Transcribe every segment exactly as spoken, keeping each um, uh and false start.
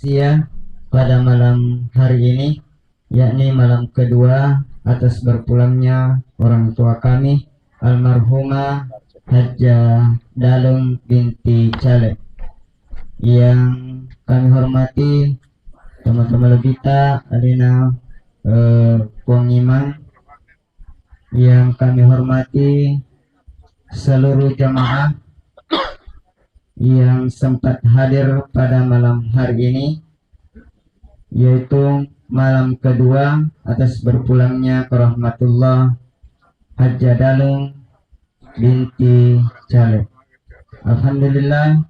Sia pada malam hari ini, yakni malam kedua atas berpulangnya orang tua kami, almarhumah Hajjah Dalung binti Calek. Yang kami hormati teman-teman lebita, alena, eh, Puang Imam, yang kami hormati seluruh jamaah yang sempat hadir pada malam hari ini, yaitu malam kedua atas berpulangnya ke rahmatullah Hajjah Dalung binti Calek. Alhamdulillah,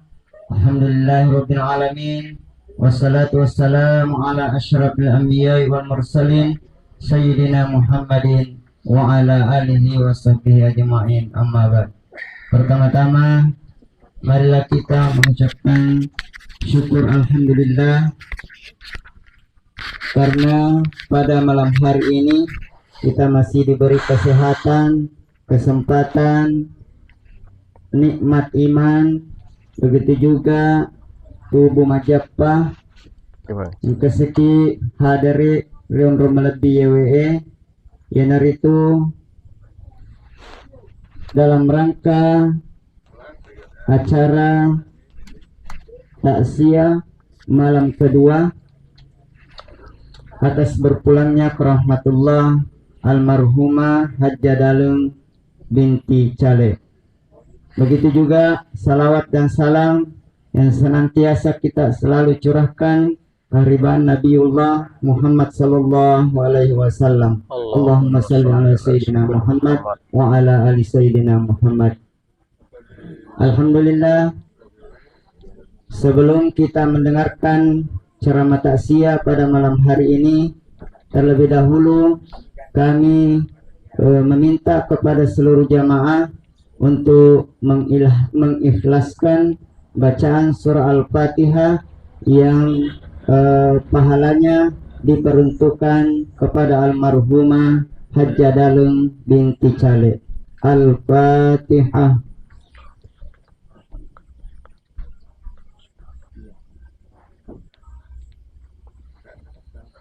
alhamdulillahirabbil alamin, wassalatu wassalamu ala asyrafil anbiya'i wal mursalin, sayyidina Muhammadin wa ala alihi wa sahbihi ajma'in, amma ba'd. Pertama-tama, marilah kita mengucapkan syukur alhamdulillah karena pada malam hari ini kita masih diberi kesehatan, kesempatan, nikmat iman, begitu juga tubuh majappa, engka seki hadere ri onrong malebbi yewe e, iyanaritu dalam rangka acara takziah malam kedua atas berpulangnya ke rahmatullah almarhumah Hajjah Dalung binti Calek. Begitu juga salawat dan salam yang senantiasa kita selalu curahkan kepada Nabiullah Muhammad sallallahu alaihi wasallam. Allahumma salli ala sayyidina Muhammad wa ala ali sayyidina Muhammad. Alhamdulillah, sebelum kita mendengarkan ceramah takziah pada malam hari ini, terlebih dahulu kami, eh, meminta kepada seluruh jamaah untuk mengilah-, mengikhlaskan bacaan surah Al-Fatihah yang, eh, pahalanya diperuntukkan kepada almarhumah Hajjah Dalung binti Calek. Al-Fatihah.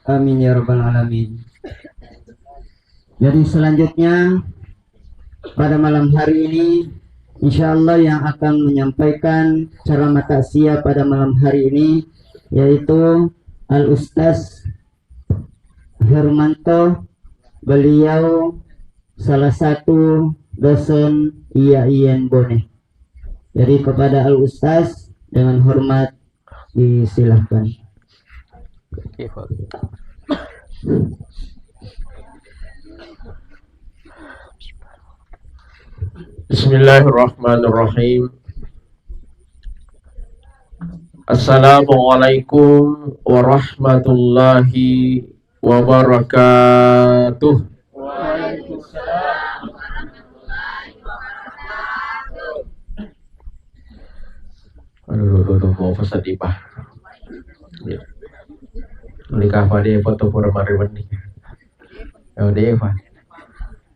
Amin ya rabbal alamin. Jadi selanjutnya, pada malam hari ini, insya Allah yang akan menyampaikan ceramah takziah pada malam hari ini yaitu Al Ustaz Hermanto. Beliau salah satu dosen I A I N Bone. Jadi kepada Al Ustaz dengan hormat disilahkan. Bismillahirrahmanirrahim. Assalamualaikum warahmatullahi wabarakatuh. Aduh, aduh, aduh, mau pesan di bah. Ya. Ini kapan dia foto pura mari wedding. Ya, udah, Pak.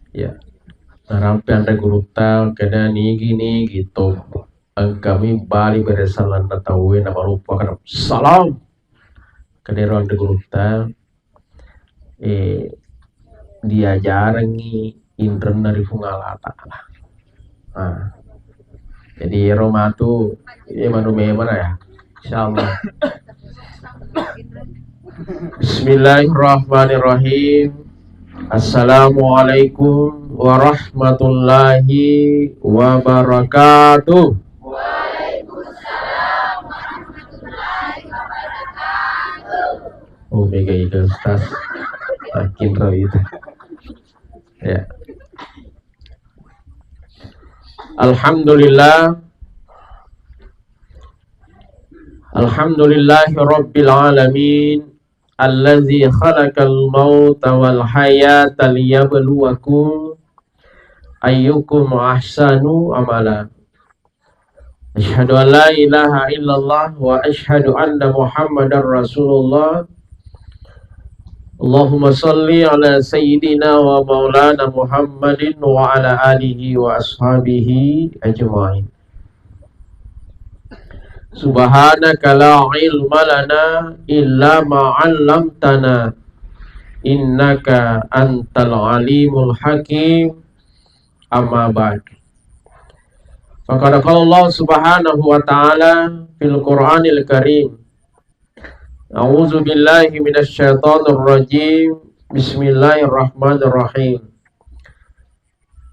Ya. Narampe anre gurutta, kena nigi, nigi, to. Engkami bali beresalanna tauwe na marupa kana salam. Kedero anre gurutta, eh, diajarengngi inrenna ri Puang Allah Ta'ala. Nah, jadi ero matu, eh, manu memang ya, insyaallah. Bismillahirrahmanirrahim. Assalamualaikum warahmatullahi wabarakatuh. Waalaikumsalam warahmatullahi wabarakatuh. Oh, mega ika Ustaz. Makin ro itu. Ya. Alhamdulillah. Alhamdulillahi rabbil alamin. Allazi khalaqal mauta wal hayata liyabluwakum ayyukum ahsanu amala. Asyhadu an la ilaha illallah wa asyhadu anna Muhammadar Rasulullah. Allahumma salli ala sayyidina wa maulana Muhammadin wa ala alihi wa ashabihi ajma'in. Subhanaka la ilma lana illa ma 'allamtana, innaka antal alimul hakim. Amma ba'd. Faqad qala Allah subhanahu wa ta'ala fil Qur'anil Karim. A'udzu billahi minasy syaithanir rajim. Bismillahirrahmanirrahim.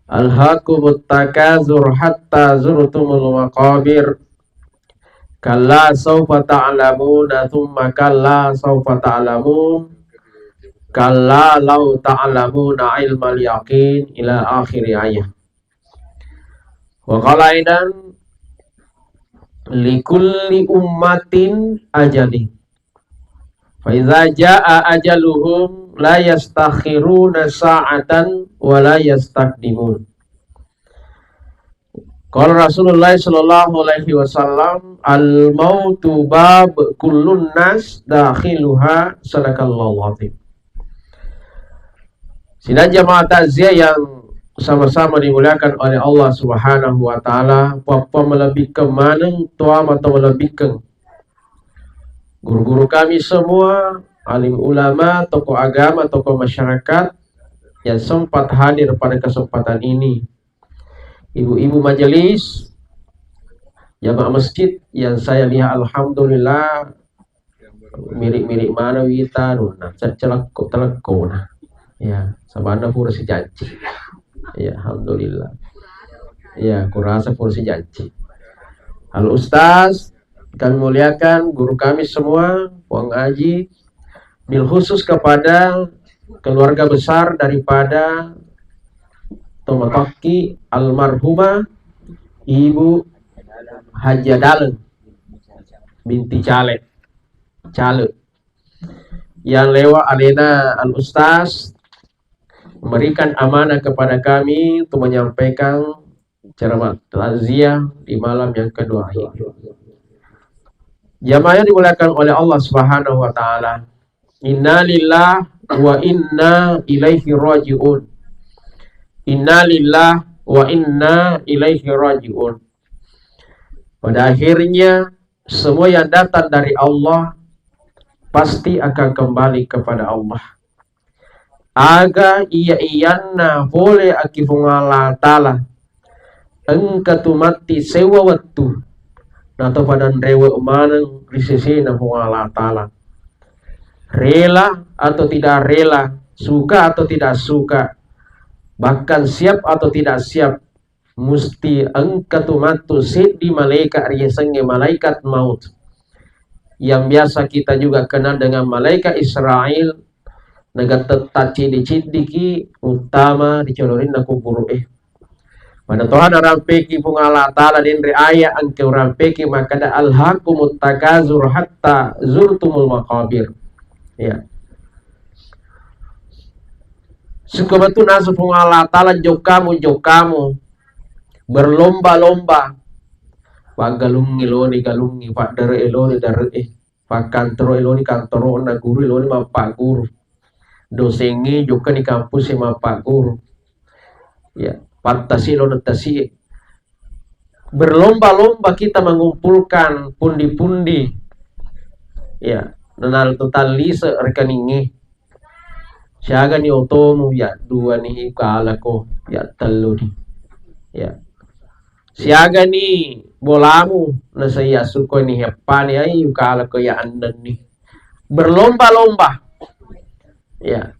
Alhaakumut takatsur hatta zurtumul maqabir. Kalla saufa ta'lamuna, tsumma kalla saufa ta'lamun. Kalla law ta'lamuna ilmal yaqin, ila akhiri ayah. Wa qala aidan, likulli ummatin ajalin. Fa idza jaa ajaluhum la yastakhiruna sa'atan wa la yastaqdimun. Qala Rasulullah sallallahu alaihi wasallam, "Al mautu bab kullun nas dakhiluha." Sadaqallahul azim. Sidang jamaah takziah yang sama-sama dimuliakan oleh Allah Subhanahu wa Ta'ala, puappa malebbikkeng maneng, toa mata malebbikkeng guru-guru kami semua, alim ulama, tokoh agama, tokoh masyarakat yang sempat hadir pada kesempatan ini, ibu-ibu majelis, jamaah masjid yang saya lihat, alhamdulillah, mirip-mirip mana wita, nah, ce-, celekko, telekkona. Ya, sabanna pura sijanci. Ya, alhamdulillah. Ya, kurasa pura sijanci. Al Ustaz, kami muliakan guru kami semua, Puang Aji, bil khusus kepada keluarga besar daripada Tomatokki almarhumah Ibu Haji Daleng binti Cale, Cale, yang lewat alena Al Ustaz memberikan amanah kepada kami untuk menyampaikan ceramah takziah di malam yang kedua ini. Jamaah yang dimuliakan oleh Allah Subhanahu wa Ta'ala, innalillah wa inna ilaihi raji'un. Innalillah wa inna ilaihi raji'un. Pada akhirnya, semua yang datang dari Allah pasti akan kembali kepada Allah. Aga iya-iyanna pole aki Puang Allah Ta'ala, engka tu matti sewwa wettu, nato pada nrewe maneng ri sesena Puang Allah Ta'ala. Rela atau tidak rela, suka atau tidak suka, bahkan siap atau tidak siap, musti engka tu matu seddi malaika riasengnge malaikat maut, yang biasa kita juga kenal dengan malaikat Israel, naga tetta ciddi-ciddiki uttama ri colorinna kuburu'e. Pada toha narampeki Puang Allah Ta'ala denre ayat engka urampeki makkada, "Alhaakumut takazur hatta zurtumul maqabir." Ya. Sukku metu nasu Puang Allah Ta'ala jokkamu, jokkamu berlomba-lomba. Paggalungngi loni galungngi, paddare loni dare, pakkantoro loni kantoro, na guru loni mappagguru. Dosengnge jokkani kampus mappagguru. Ya, pattasi loni tasi. Berlomba-lomba kita mengumpulkan pundi-pundi. Ya, nanal total lise rekeningnge. Siagani otomu, ya dua ni, kalako, ya tellu ni. Ya. Siagani bolamu, nasaya suko ni heppani, ai kalako ya enneng ni. Berlomba-lomba. Ya.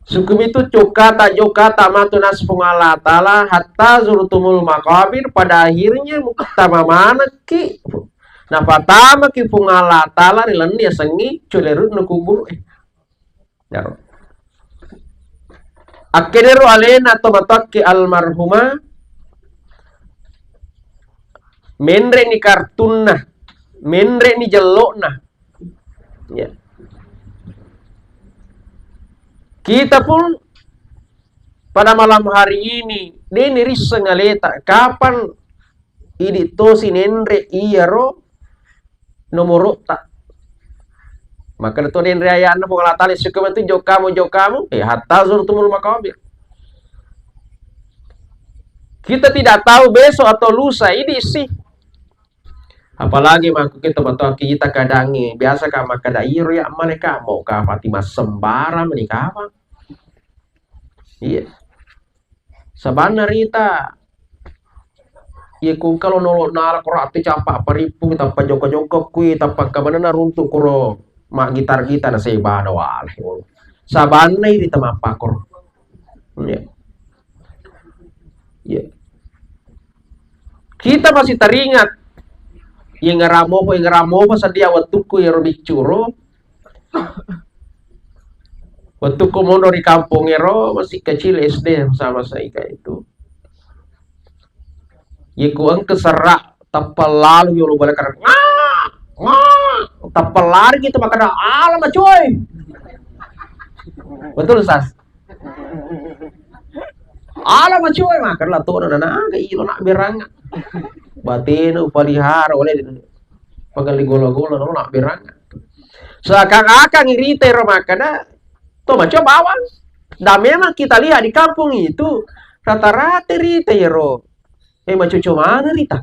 Sukumi tu cokata, jokata matu nasu Puang Allah Ta'ala, hatta zurtumul maqabir, pada akhirnya muttama manekki. Napatamaki Puang Allah Ta'ala ri lenni asengngi colerutna kuburu e. Yaro. Akkedero alena to matoakki almarhumah, menre ni kartunna, menre ni jello'na. Ya. Kita pun pada malam hari ini, de' nirisseng aleta, kapan idi' tosi nenre iyaro nomoro'ta. Makkeda to denre aya'na Puang Allah Ta'ala, "Sukku metu jokkamu, jokkamu, eh, hatta zurtumul maqabir." Kita tidak tahu besok atau lusa idi' si. Apalagi makku kita matoaki ita kadangnge, biasa ka makkeda iro ya maleka mau ka pati massembarang ni kawang. Iya. Sabanna rita, iya ku engka lo nolo nala koro ati capa parippu, tappa jokka-jokka kui, tappa kamanana runtu koro maggitar-gitar na sebana wale. Sabanna rita mappakoro. Iya. Iya. Kita masih teringat. Yang ngeramopo, yang ngeramopo sedia waktuku ya robiccuro. Waktuku mono ri kampung ero masih kecil S D sama saya itu. Ye ku engke serak tappa lalu yolo bale kara. Tappa lari kita makkeda, "Ala macoy." Betul, Sas? Ala macoy makkeda la tona nanaga ilo na berang. Batena upalihara oleh pagali gola-gola no na berang. Seakan-akan irita ero makkeda to maco bawang. Dan memang kita lihat di kampung itu rata-rata rita ero. Eh, macoco mana rita?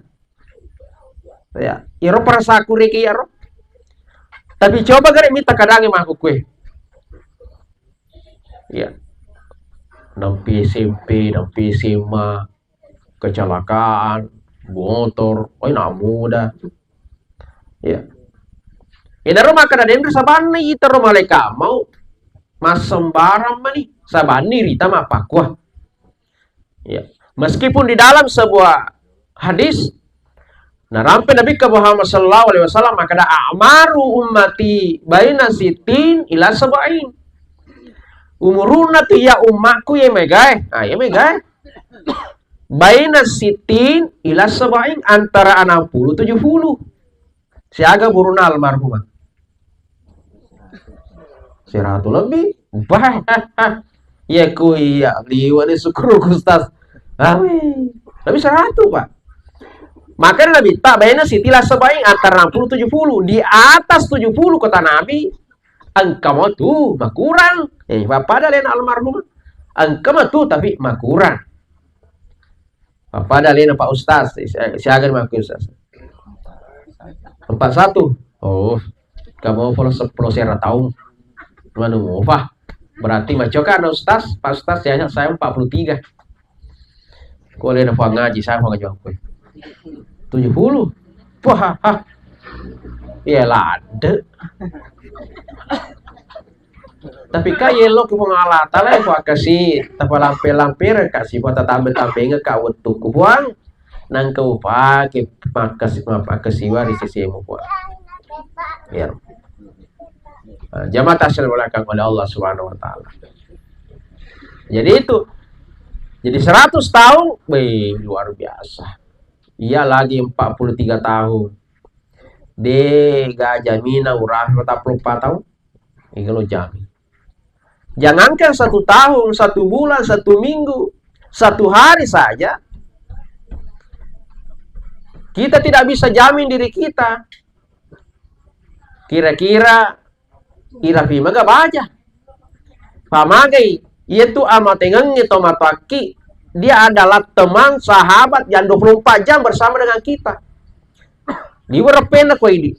Ya, ero perasaku reke ero. Tapi coba gare mita kadangnge makku kue. Ya. Nampi S M P, nampi S M A, kecelakaan, motor, oh, anak muda. Ya. Inaro makkeda denre sabanna ita ro malaika mau massembarang mani, sabanni rita mappakua. Ya. Meskipun di dalam sebuah hadis, narampe Nabi ke Muhammad sallallahu alaihi wasallam makkeda, "A'maru ummati baina sittin ila sab'in." Umuruna tu ya ummaku ya megae. Ah, ya megae. Baina sittin ila sab'in, antara enam puluh tujuh puluh. Siaga buruna almarhumah? Seratus lebih. Bah. Ya ku iya, liwa ni syukur Ustaz. Amin. Tapi seratus, Pak. Maka Nabi tak baina sittin ila sab'in, antara enam puluh tujuh puluh. Di atas tujuh puluh kata Nabi, engka matu makurang. Eh, bapak ada lain almarhum. Engka matu tapi makurang. Bapak ada lain Pak Ustaz. Si-, siaga ni Pak Ustaz? Empat satu. Oh, kamu polo sepuluh sera tahun. Manu apa? Berarti maco kan Ustaz? Pak Ustaz ya, saya empat puluh tiga. Ko le na ngaji, saya ngaji apa? Tujuh puluh. Wah, ah. Iya, lade. Tapi ka yello ku Puang Allah Taala, ku akkasi, tapalampe-lampere ka, sipa tatambe-tambenga ka wettukku Puang. Nangka upake makkasi-, mappakasiwa ri sesemu Puang. Ya. Nah, jamaah tasil belakang oleh Allah Subhanahu wa Taala. Jadi itu, jadi seratus tahun, weh, luar biasa. Iya lagi empat puluh tiga tahun. De ga jamina urapi empat puluh empat tahun. Iga lo jamin. Jangankan satu tahun, satu bulan, satu minggu, satu hari saja, kita tidak bisa jamin diri kita. Kira-kira irapi maga baja. Pamagai, iya tu amatengengnge to matoakki, dia adalah teman, sahabat yang dua puluh empat jam bersama dengan kita. Liwe' reppena ko idi.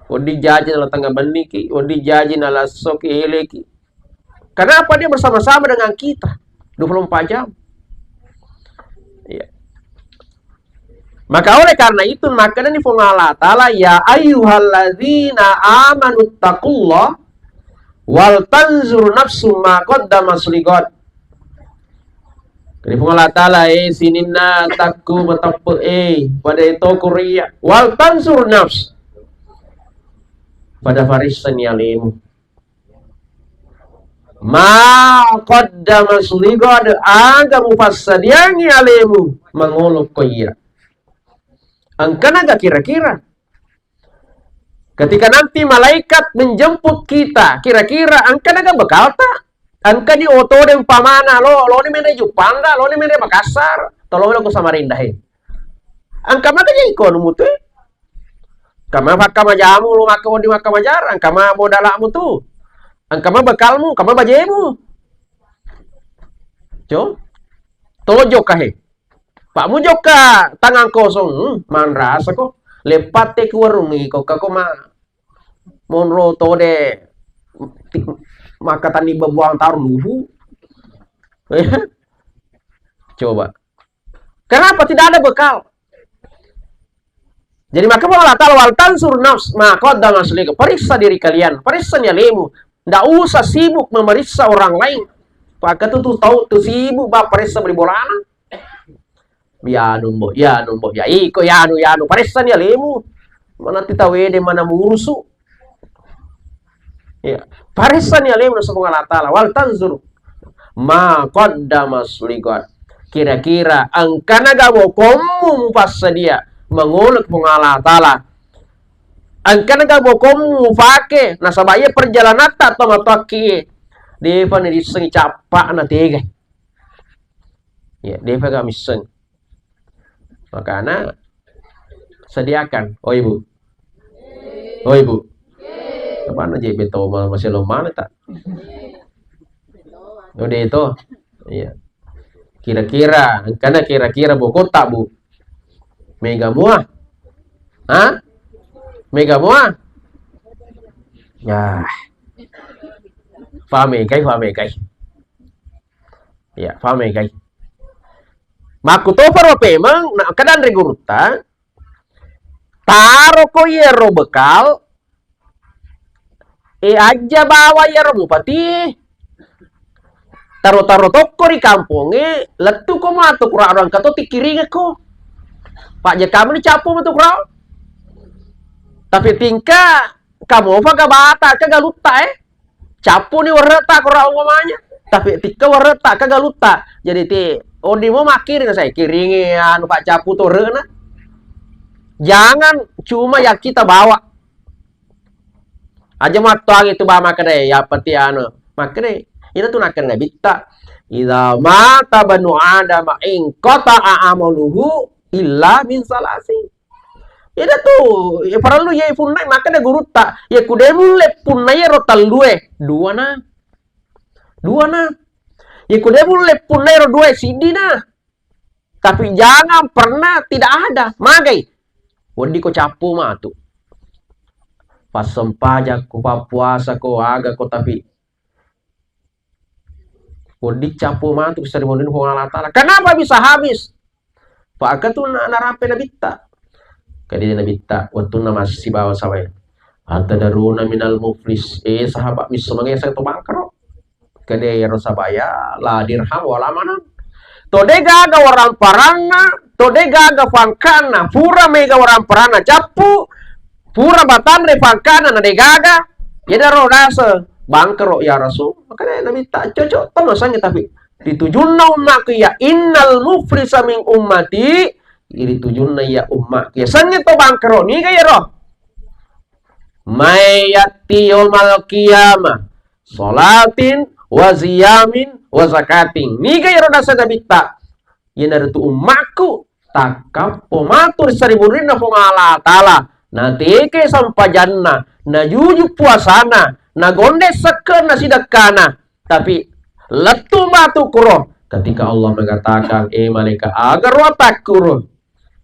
Wedding jaji nala tengnga benniki, wedding jaji nala essoki, eleki. Kenapa dia bersama-sama dengan kita dua puluh empat jam? Iya. Maka oleh karena itu, makanya ni Puang Allah Ta'ala, "Ya ayyuhalladzina amanu taqullah wal tanzur nafsum ma qaddamat ligad." Jadi Puang Allah Ta'ala, eh, sininna takku mateppe, eh, pada itu kuria. Wal tanzur nafs. Pada farissani alemu. Ma qaddamat ligad, aga mupassadiangi alemu mangolo ko iya. Engkanaga kira-kira? Ketika nanti malaikat menjemput kita, kira-kira engkanaga bekalta? Engkani otode umpamana, lo, loni mene Juppanda, loni mene Makassar, tolong lo ku Samarinda he. Engka maga je iko nu mutu? Engka ma pakka majamu, lo makka wedding makka majara, engka ma bodalamu tu. Engka ma bekalmu, engka ma bajemu. Jo? Tolo jokka he. Pak mujokka tangan kosong, hmm, manrasa ko. Lepatte ku warung iko kako ma monro tode ti-, makatani bebuang taru luhu. Coba. Kenapa tidak ada bekal? Jadi maka Allah Ta'ala, "Wal tanzur nafs ma qaddamat lighad." Periksa diri kalian, periksa nyalemu. Ndak usah sibuk memeriksa orang lain. Maka tu, tu tahu tu sibuk ba periksa beli bolana. Ya numbo, ya numbo, ya iko, ya anu, ya anu. Periksa nyalemu. Mana titawede mana murusu. Ya, paressani alemu nasaba Puang Allah Ta'ala. Wal tanzur ma qaddamat lighad. Kira-kira engkana ga bokommu mupassadia mangolo Puang Allah Ta'ala. Engkana ga bokommu mupake nasaba iya perjalananta to matoakki. Depa ni dissengi cappa'na tega. Ya, depa ga misseng. Makana sediakan. Oh, Ibu. Oh, Ibu. Apana je beto ma-, masih lemah tak? Udah itu. Iya. Kira-kira, karena kira-kira bokota, Bu. Mega mua? Hah? Mega mua? Ya. Faham ya, guys? Faham ya, guys? Ya, faham ya, guys? Makkutoparo pemeng, na-, kadang ri gurutta, taroko iyaro bekal, e, ajja bawa iyaro mupati, taro-taro tokko ri kampongnge, lettuko matu kura orang kato tikiringekko. Pak jakamu dicappu matu kura. Tapi tingka kamu apa gabata ke galutta, eh? Cappuni werre'ta koro umpamanya. Tapi tikka werre'ta ka galutta. Jadi ti, oddimo makkiring, saya kiringi anu, Pak, cappu to werre'na. Jangan cuma yang kita bawa. Aja mattoangi tu ba makkeda, ya peti anu, makkeda. Ina tu nakkeda Nabitta. Idza mata banu Adam inqata'a amaluhu illa min salasi. Iyana tu, ya parellu iya ipunnai, makkeda gurutta, ya ku de mulle punnai ero tellue, dua na. Dua na. Ya ku de mulle punnai ero dua, siddi na. Tapi jangan pernah tidak ada. Magai? Weddiko cappu matu. Passempajang ko, pappuasa ko, aga ko, tapi Wedding cappu matu ri sarimunrinna Puang Allah Ta'ala. Kenapa bisa habis? Fa engka tu na-, narampe Nabitta. Kede Nabitta, wettunna masih sibawa sahabat. Atadaruna minal muflis. Eh, sahabat, misseng mangesso to bangkrut? Kede ero sahabat, ya, la dirham wala manang. To de gaga waramparanna, to de gaga fangkanna, pura mega waramparanna cappu, pura matanre fangkanna na de gaga, yedaro naseng bangkrut ya Rasul. Makanya Nabitta cocok to nasengnge, tapi ritujunna ummakku ya, innal muflisa min ummati, ritujunna ya ummakku ya. Sengnge to bangkrut, niga yero? Mayati yaumal qiyamah salatin wa siyamin wa zakatin. Niga yero naseng Nabitta? Iyanaritu ummakku takkappo matu ri sarimunrinna Puang Allah Ta'ala, nateke sampajanna, najuju puasana, nagonde sekkenna sidekkana. Tapi lettu matu kuro ketika Allah mengatakan, eh, malaikat, aga ro atakkuro?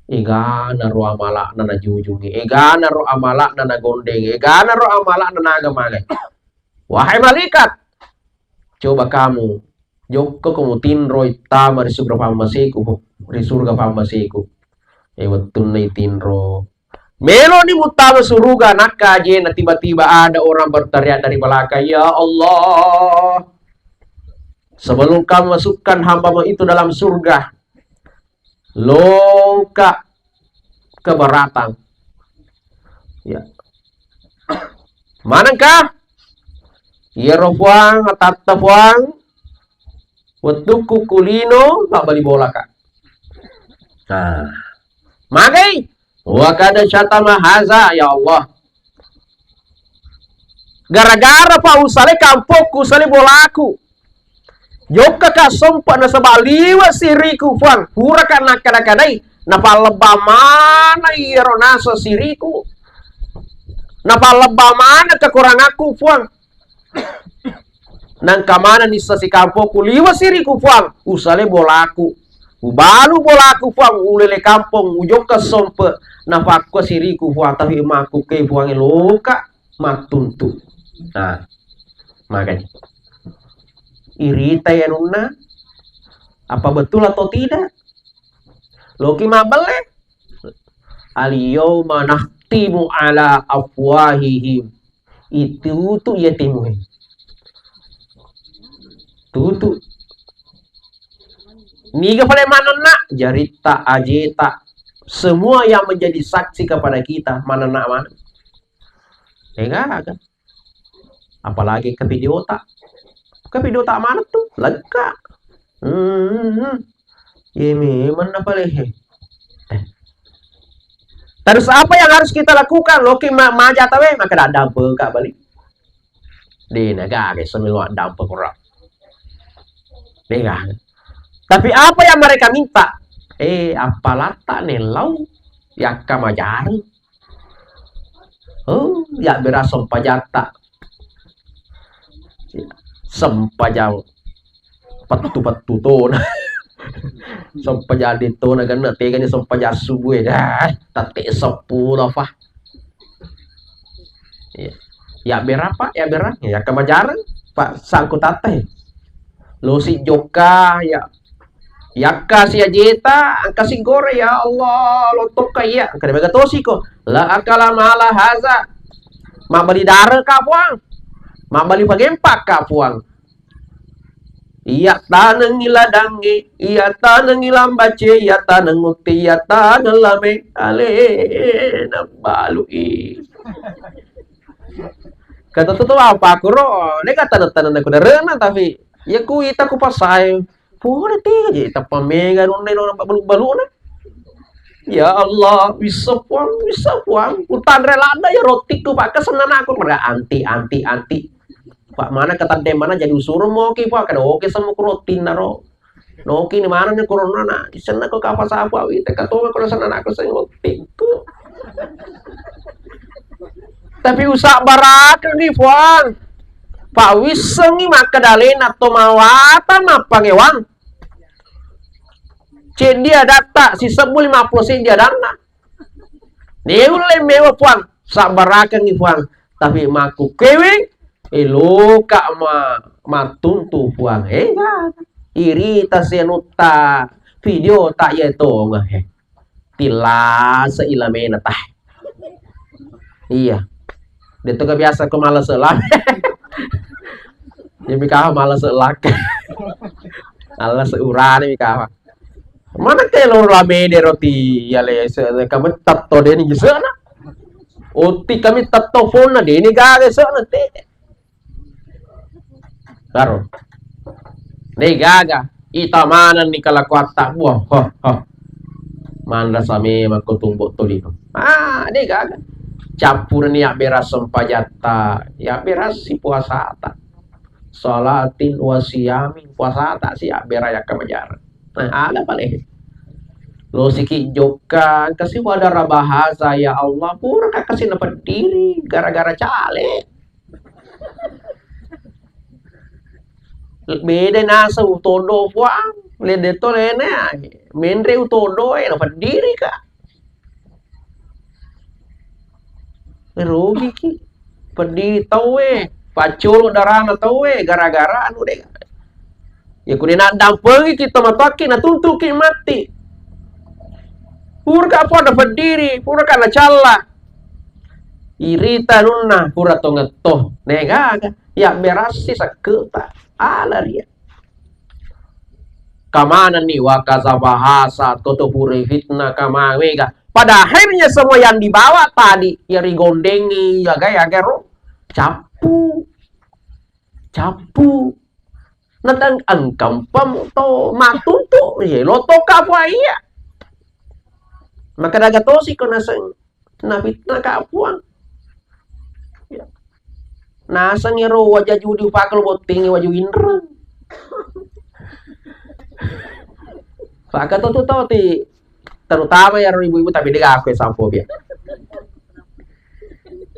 Egana ro amala'na najujungi, egana ro amala'na nagondengi, egana ro amala'na naga-magai. Wahai malaikat, coba kamu, jokka ko mutinro ittama ri surga pammaseku, ri surga pammaseku. E, wettunna itinro, meloni muttama suruga, nakka ajena tiba-tiba ada orang berteriak dari belakang, "Ya Allah, sebelum kamu masukkan hamba-Mu itu dalam surga, loka keberatan." Ya. Manengka? Iyaro Puang, atatta Puang, wettukku kulino mabbali bolaka. Nah. Magai? Wa kada syatama haza, ya Allah. Gara-gara pa usale kampokku, usale bolaku. Jokkaka sempa nasaba liwe siriku, Puang. Puraka nakkada-kadai, napallebba mana iyaro naseng siriku. Napallebba mana kekurangakku, Puang. Nangka mana nissa sikampokku liwe siriku, Puang. Usale bolaku. Ubalu bolaku, Puang, ulele kampong, ujokka sompe, napakkua siriku, Puang, tapi makkukkue, Puang, eloka mattuntu. Nah, makanya. Iritai anunna, apa betul atau tidak? Loki mabbelle? Al-yauma nakhtimu ala afwahihim. Itu tu iya timuhe. Tutu. Niga pale manenna? Jaritta, ajeta. Semua yang menjadi saksi kepada kita, manenna mana? Degaga. Apalagi ke video ta. Ke video ta mana tuh? Lega. Hmm. Iya memang apa lehe. Eh. Terus apa yang harus kita lakukan? Loki ma maja tawe, maka dadampe ka balik. Dena gaga semelo dampe kurang. Dega. Tapi apa yang mereka minta? Eh, apa latta nelau? Yakka majareng. Oh, ya berasa sempajatta. Sempajang pettu-pettu tona. Sempajang di tona ganna tegani sempajang subuh e. Dah, tette seppulo fa. Iya. Ya berapa? Ya berapa? Ya kemajareng, Pak, sangku tatte. Losi jokka, ya. Yakka si ajeta, engka si gore, ya Allah, lontokka iya. Engka mega tosi ko. La akala mala haza. Mabbali dare ka, Puang. Mabbali pagempak ka, Puang. Iya tanengi ladangnge, iya tanengi lambace, iya taneng utti, iya taneng lame. Alena balui. Kata tuh apa aku ro, ne kata taneng aku derena, tapi ya ku ita ku pasai. Pura tega je tappa mega nunna ino nampa balu-baluna. Ya Allah, bisa Puang, bisa Puang. Utanre ladda ya rotiku, Pak, kesenana aku. Mereka anti, anti, anti. Pak, mana ketadde mana jadi usurung moki, Pak, kada oke sama ku rotinna ro. Noki ni mana ni corona na, isenna ko kapa sapa wi, teka tonga ko senana aku sing rotiku. Tapi usabbarakeng ni, Puang. Pak, wissengi makkeda alena to mawatang mappangewang. Ceddi adatta, sisebbu lima puluh seddi adanna. Neulle mewa, Puang, sabbarakengngi, Puang. Tapi makkukkuewe, eloka ma-, mattuntu, Puang. Eh, irita senutta video ta iye tonga, eh. Tilase ilamena tah. Iya. Dia tuh kebiasa ke malas lah. Jadi kau malas lah. Malas urane kau. Mana ke loro la mede roti ya le se, se kami tatto deni gisana. Oti kami tatto fonna deni gaga sana te. Karo. Dei gaga. Ita manenni kalakuatta. Buah. Ho, ho. Manrasa memang ko tumbo tolino. Ah, dei gaga. Campurni abbera sempajatta. Ya abbera si puasata. Salatin wa siyamin. Puasata si abbera yakka majareng. Nah, ada paling. Lo siki jokka, kasi wadara bahasa, ya Allah, pura kakasi napeddiri gara-gara caleg. Beda naseng utodo, Puang. Lede to lene, menre utodo, eh, napeddiri ka. Rugi ki. Peddi tauwe, paccolo darana tauwe, gara-gara anu de. Ya ku de naddampengiki tomatoakki, natuntuki matti. Puraka podo peddiri, puraka nacalla. Irita anunna, pura tongetto. Negaga, ya berassi sakketa. Ala ria. Kamanenni wakaza bahasa, ko to pura fitnah kamawega. Pada akhirnya semua yang dibawa tadi, ya rigondengi, ya gaya gero, cappu. Cappu. Natang engkampam to matuntu, ye lotoka apa iya. Maka daga tosi ko naseng. Nafitnah ka Puang. Naseng ero waja judi upake lo bottingi waju inreng. Pake to tu tau ti, terutama ero ibu-ibu, tapi de gaga aku sampo pia.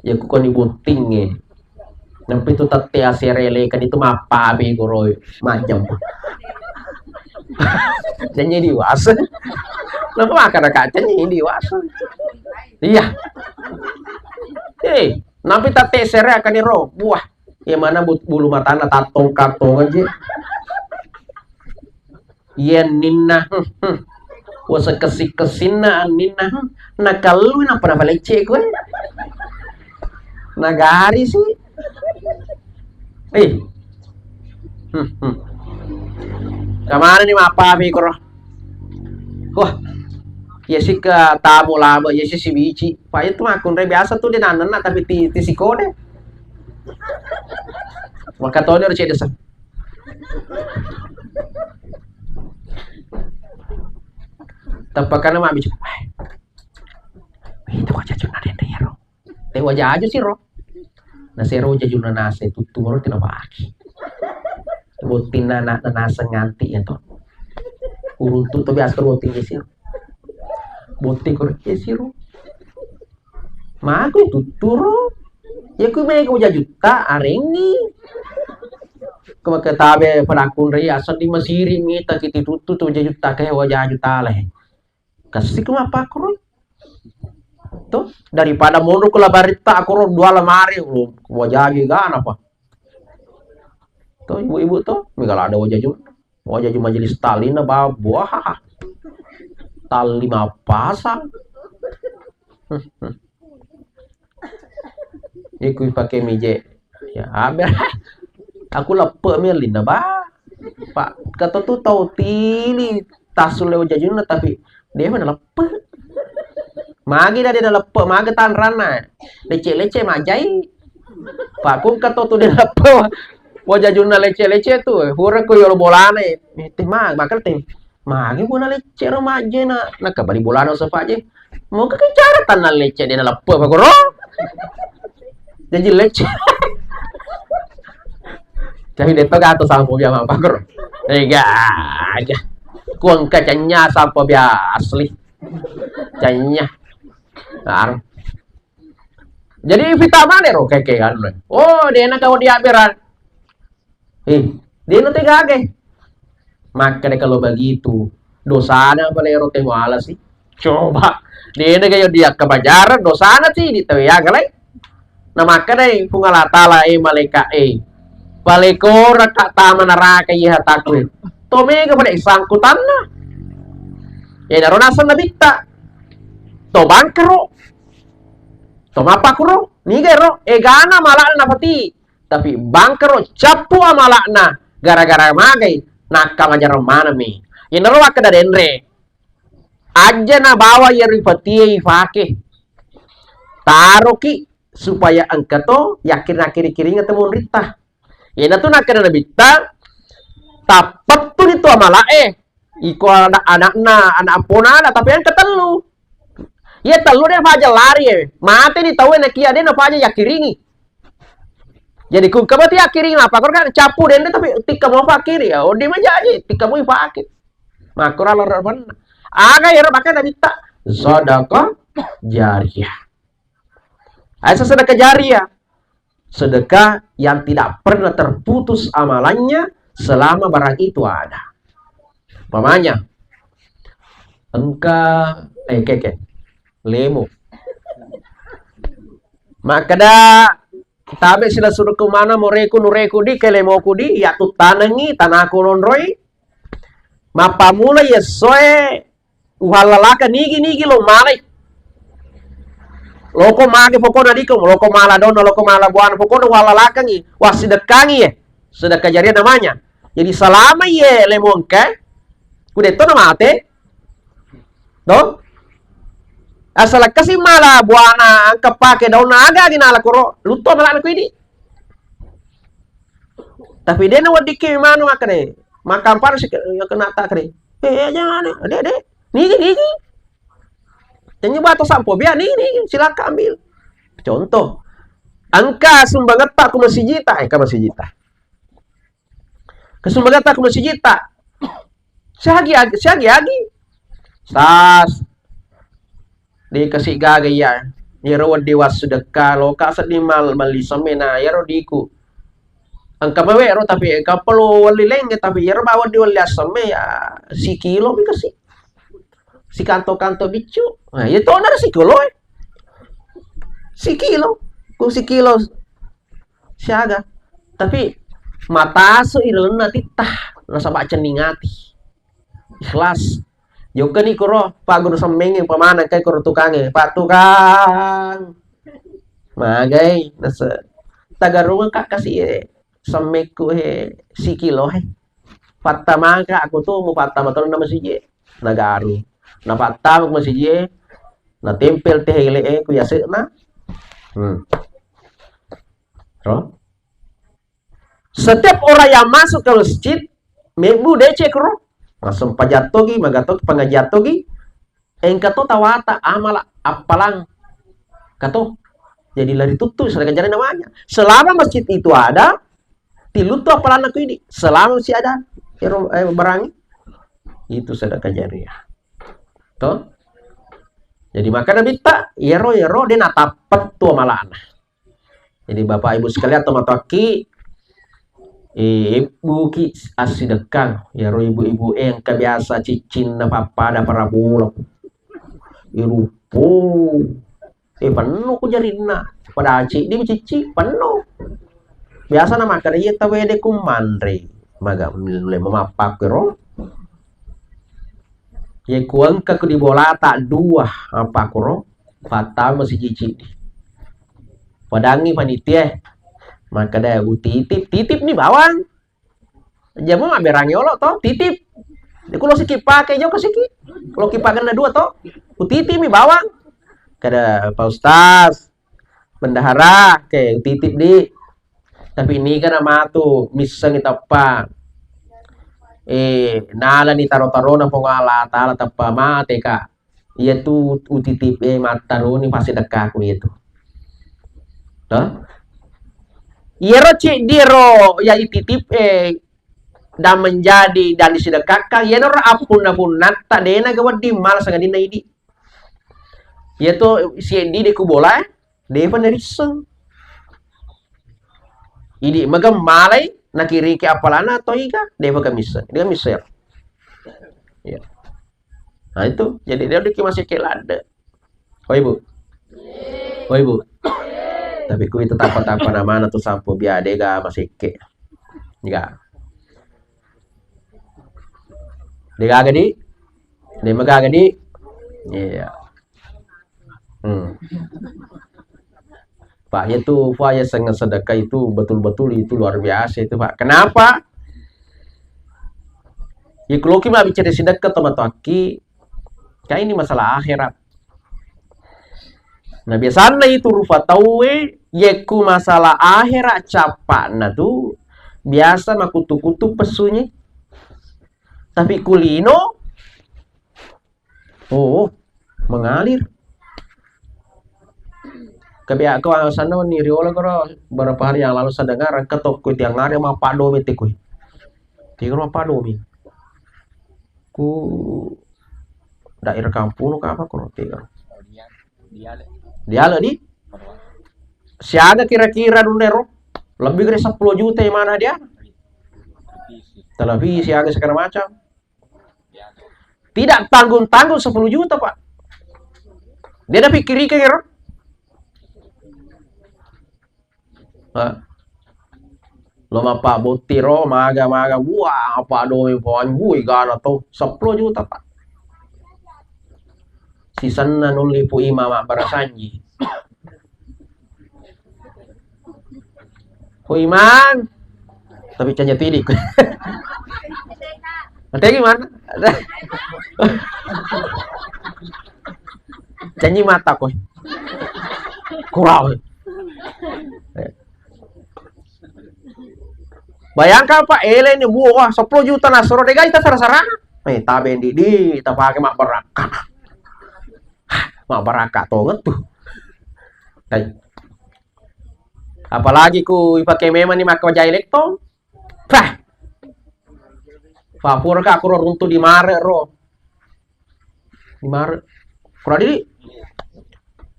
Ya ku koni bottingi. Nampi tu tette asere leka itu mappabe goro majam. Cenyi diwasa. Napa makkeda ka cenyi diwasa? Iya. Eh, nampi tatte sere akan iro buah. Iya mana bu-, bulu matana tattong-kattong aja. Iya ninna. Wasa kessi-kessinna ninna. Nakallui napa napalecce koe. Nagari sih. Eh. Hmm, hmm. Kamana ni mappafi koro? Wah. Iya sih ke tamu lama, iya sih si bici. Pak itu makunre biasa tuh dia nanenna tapi ti, ti sikode. Maka toni ro cedesa. Teppakana mabbicara. Itu kok cacuna dende iyaro. Te wajaju siro. Nasero wajajuna nase tuttu moro tina baki. Bottinna anak nase nganti ya to. Uruntu to biasa botting siro. Botting koro siro. Maku tuttu ro. Ya ku mega wajajutta arengi. Kemaka tabe pelakunre ya seddi masiri mita kiti tuttu tu wajajutta ke wajaju tale. Kasih ku mappakkuro. Tuh, daripada monro ku labaritta akkuro dua lemari, lu wajagi gana apa? Tuh, ibu-ibu tuh, mega ada wajaju. Wajaju majelis taklimna babu. Wah. Taklim apa sang? Iku pake mije. Ya, abe. Aku leppe mi linna ba. Pak, kata tu tau tili tasu leo jajuna tapi dia mana leppe. Magi dah dia leppe, magi tanrana. Lecce-lecce majai. Pak, kun kata tu dia leppe. Wajajuna lecce-lecce tu, hura ku yolo bolana. Teh ma, bakal teh. Magi bona lecce ro majjena, nakabali bolana sepaje. Moga ke cara tanna lecce dena leppe pakoro. Jaji lecce. Tapi deto gato sampo biama pakoro. Ega aja. Kuang kacanya sampo bia asli. Canya. Ar. Jadi fitnah mana ro keke anu. Oh, dena kau diaberan. Eh, dena tegage. Maka deh kalau begitu, dosana apa lero te muala sih? Coba, dena kayak dia kebajaran dosana sih di tewe ya galai. Nah, maka deh Puang Allah Taala eh malaikat eh. Palekora ka tama neraka iya takwe. To mega pada sangkutanna. Ya daro naseng nabitta. To bangkero. To mappakuro, niga ero, egana mala'na napati. Tapi bangkero cappu amala'na gara-gara magai, nakka majarang manami. Yenaro makkeda denre. Aja nabawa iyaro ipatie ifake. Taroki supaya engka to yakkiri-kiringa temonritta. Iyanatu nakkeda Nabitta, tappettuni tu amala'e. Iko ana-, ana'na, ana' amponana, tapi engka tellu. Iya tellu de faja lari e. Mateni tauwe nakia de nafaja yakkiringi. Jadi ku engka mati yakkiringi apa? Kor kan cappu dende tapi tikka mo fakkiri. Ya, odi majaji, tikka mo ifake. Makura loro manna. Aga ero maka Nabitta, sedekah jariyah. Asa sedekah jariyah. Sedekah yang tidak pernah terputus amalannya selama barang itu ada. Umpamanya, engka, eh, keke, lemo. Makkeda, tabe sila suruh ke mana moreku nureku di, ke lemoku di, ya tu tanengi, tanaku nonroi. Mappamula yessoe, uhallalakeng nigi-nigi lo malai. Loko mage pokona diko, loko mala donna, loko mala buana, pokona uhallalakeng i, wassidekkangi ye. Sedekah jariah namanya. Jadi selama ye lemongke, kudetto na mate. Do? Asal kasi mala buana, angka pake daunna aga agi nala koro, lutto malana kuidi. Tapi de naweddikki manu makkeda, makampar si, ya kena tak kere. Eh, ya jangan, de, de. Nigi, nigi. Tenyu bato sampo, biar nigi, nigi. Silakan ambil. Contoh, engka sumbangetta ku masijita, eh, ke masijita. Ke sumbangetta ku masijita. Siagi, agi, siagi, agi. Sas. Dikasi gaga iya. Iyaro wedding wassedekka, loka sedding mal-, melli semme na, iyaro diku. Engka mawe ro, tapi engka perlu wali lenge, tapi iyaro bawang di wali asemme ya sikilo mi kasi. Sikanto-kanto biccu. Nah, iya to na sikilo e. Sikilo. Ku sikilo siaga. Tapi matasu irenna titta nasaba cenning ati. Ikhlas. Jokkani koro Pak Guru Semmenge, pamaneng kai koro tukange, "Pak Tukang, magai nase tagarungeng ka kasi e semmekku he sikilo he. Pattamaka aku tu mu pattama tolong nama siji." Nagaru. Napattama ku masiji e, natempel te hele e ku yasekna. Hmm. Ro? Setiap orang yang masuk ke masjid, mebbu decek ro. Massempajang togi, magatogi, pengajian togi, engka to tawata amala appalang. Kato. Jadi lari tuttu, sedekah jariah namanya. Selama masjid itu ada, tiluttu appalanna ku idi. Selama masih ada, ero, eh, barang itu sedekah jariah. To? Jadi maka nabitta, iyaro, iyaro, de natappet tu amalana. Jadi Bapak Ibu sekalian, tomatoakki, eh, ebbuki assidekkang. Iyaro ibu-ibu e engka biasa ciccinna pappada parabola. Irupo. Eh, penno ku jarinna. Pada ceddi mi cicci, penno. Biasa na makkeda, "Iya tawwe de ku manre." Maga mulai mamappakkero. Ye ku engka ku di bolata dua, apa kuro? Pattama siji ceddi. Padangi panitia. Makkeda, "Utitip, titip ni bawang." Jamu mabberangi olo to, titip. Kulo siki pake joko siki. Kulo kipakenna dua to. Utitip mi bawang. Kada Pak Ustaz, bendahara, ke utitip di. Tapi ini kan matu misseng tappa. Eh, nalani taro-tarona Puang Allah Taala tappa mate ka. Iyatu utitip e mattaroni passidekkaku iyatu. Hah? Iyaro ceddi ro ya ititip e dan menjadi dan disedekahkan, iyanaro appunna-punnatta dena ga wedding mala sangadinna idi. Iyatu sieddi de ku bola e, depa narisseng. Idi magam malai nakiriki apalana atau iga, depa ga misseng. Depa misseng. Iya. Nah, itu. Jadi dia diki masih ke ladde. Oh, Ibu. Oh, Ibu. Tapi ku itu tapa-tapa namana tu sampo bia dega masih ke. Enggak. Dega gadi? Dega gadi? Iya. Hmm. Pak, itu Pak ya, sedekah itu betul-betul itu luar biasa itu, Pak. Kenapa? Iyekuloki mabbicara sedekah tomatoakki, kan ini masalah akhirat. Nah, biasanna itu rupa tauwe, yekku masalah akhirat cappa'na tu biasa makutu-kutu pessunyi. Tapi kulino, oh, mengalir. Kebiasaan ni riolo koro beberapa hari yang lalu saya dengar, engka tokko tiang hari mappadomi te kui. Tiang mappadomi. Ku daerah kampung ka apa koro tiang. Dialek di? Siaga kira-kira dundero? Lebih dari sepuluh juta yang mana dia? Televisi, siaga segala macam. Tidak tanggung-tanggung sepuluh juta, Pak. Dia ada pikir ikan ya, Ron? Hah? Lo mappa botti ro, maga-maga, wah, apa domi pon, wui gana to, sepuluh juta, Pak. Sisenna nulli Pu Imang mabbara sanji. Ko Imang, tapi canja tidi. Nanti gimana? Canji mata ko. Kurang. Bayangkan Pak, ele ini buah sepuluh juta nasoro dega ita sara-sara. Eh, tabe di, di, tapake mabbarakka. Mabbarakka tonget tuh. Hai. Apalagi ku ipake memang ni makko jai lettong. Pah. Fapura ka kuro runtu di mare ro. Di mare. Pura di.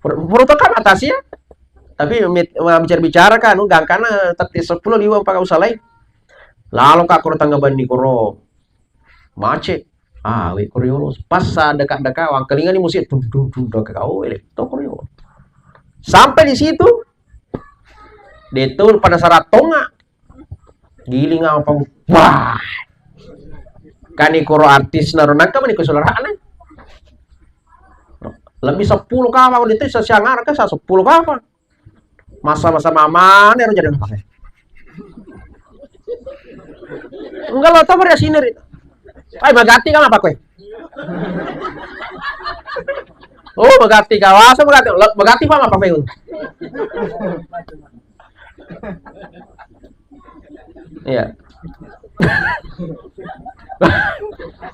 Pura, pura to kan atas ya. Tapi mit-, ma-, bicara-bicara ka, anu, gangkana tette seppulo liwe' pa usalai. Lalo ka koro tengnga benni koro. Macet. Ah, we' koro yolo. Pas sa deka-deka, wangkalingani musik, dum, dum, dum, deka, oh, ele' to koro yolo. Sampai di situ, de' to pada saratongnga. Giling apa? Wah. Kan ikoro artisna ro, nangka mani ko sularana. Lebih seppulo kapang, de' to sasiang ara ka, sa seppulo kapang. Masa-masa mamane ro jadi apa? Enggak lo, tahu pada sini, Ri. Ai, magatti ka mappakkoi. Oh, magatti ka, wasa magatti. Lo, magatti pa mappakkoi. Iya.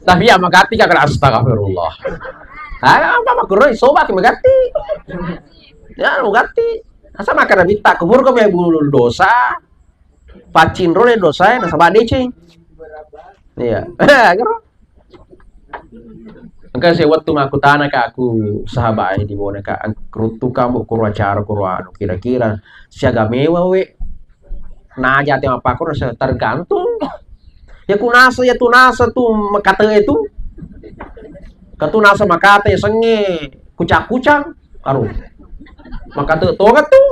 Tapi ya magatti ka, astagfirullah. Ah, apa makkuro, isobaki magatti. Ya, magatti. Asa makkeda bitta kubur ko me bulu dosa. Pacinro le dosa, nasaba deceng. Iya. Kero. Engka sewettu makkutana ka aku sahabat e di Bona ka, ruttu ka mbo kuro acara kuro anu, kira-kira siaga mewa we. Naja te mappakuro se-, tergantung. Ya ku nasa, ya tu nasa tu makate e tu. Ka tu nasa makate sengnge kucang-kucang. Aduh. Makate tonga tu.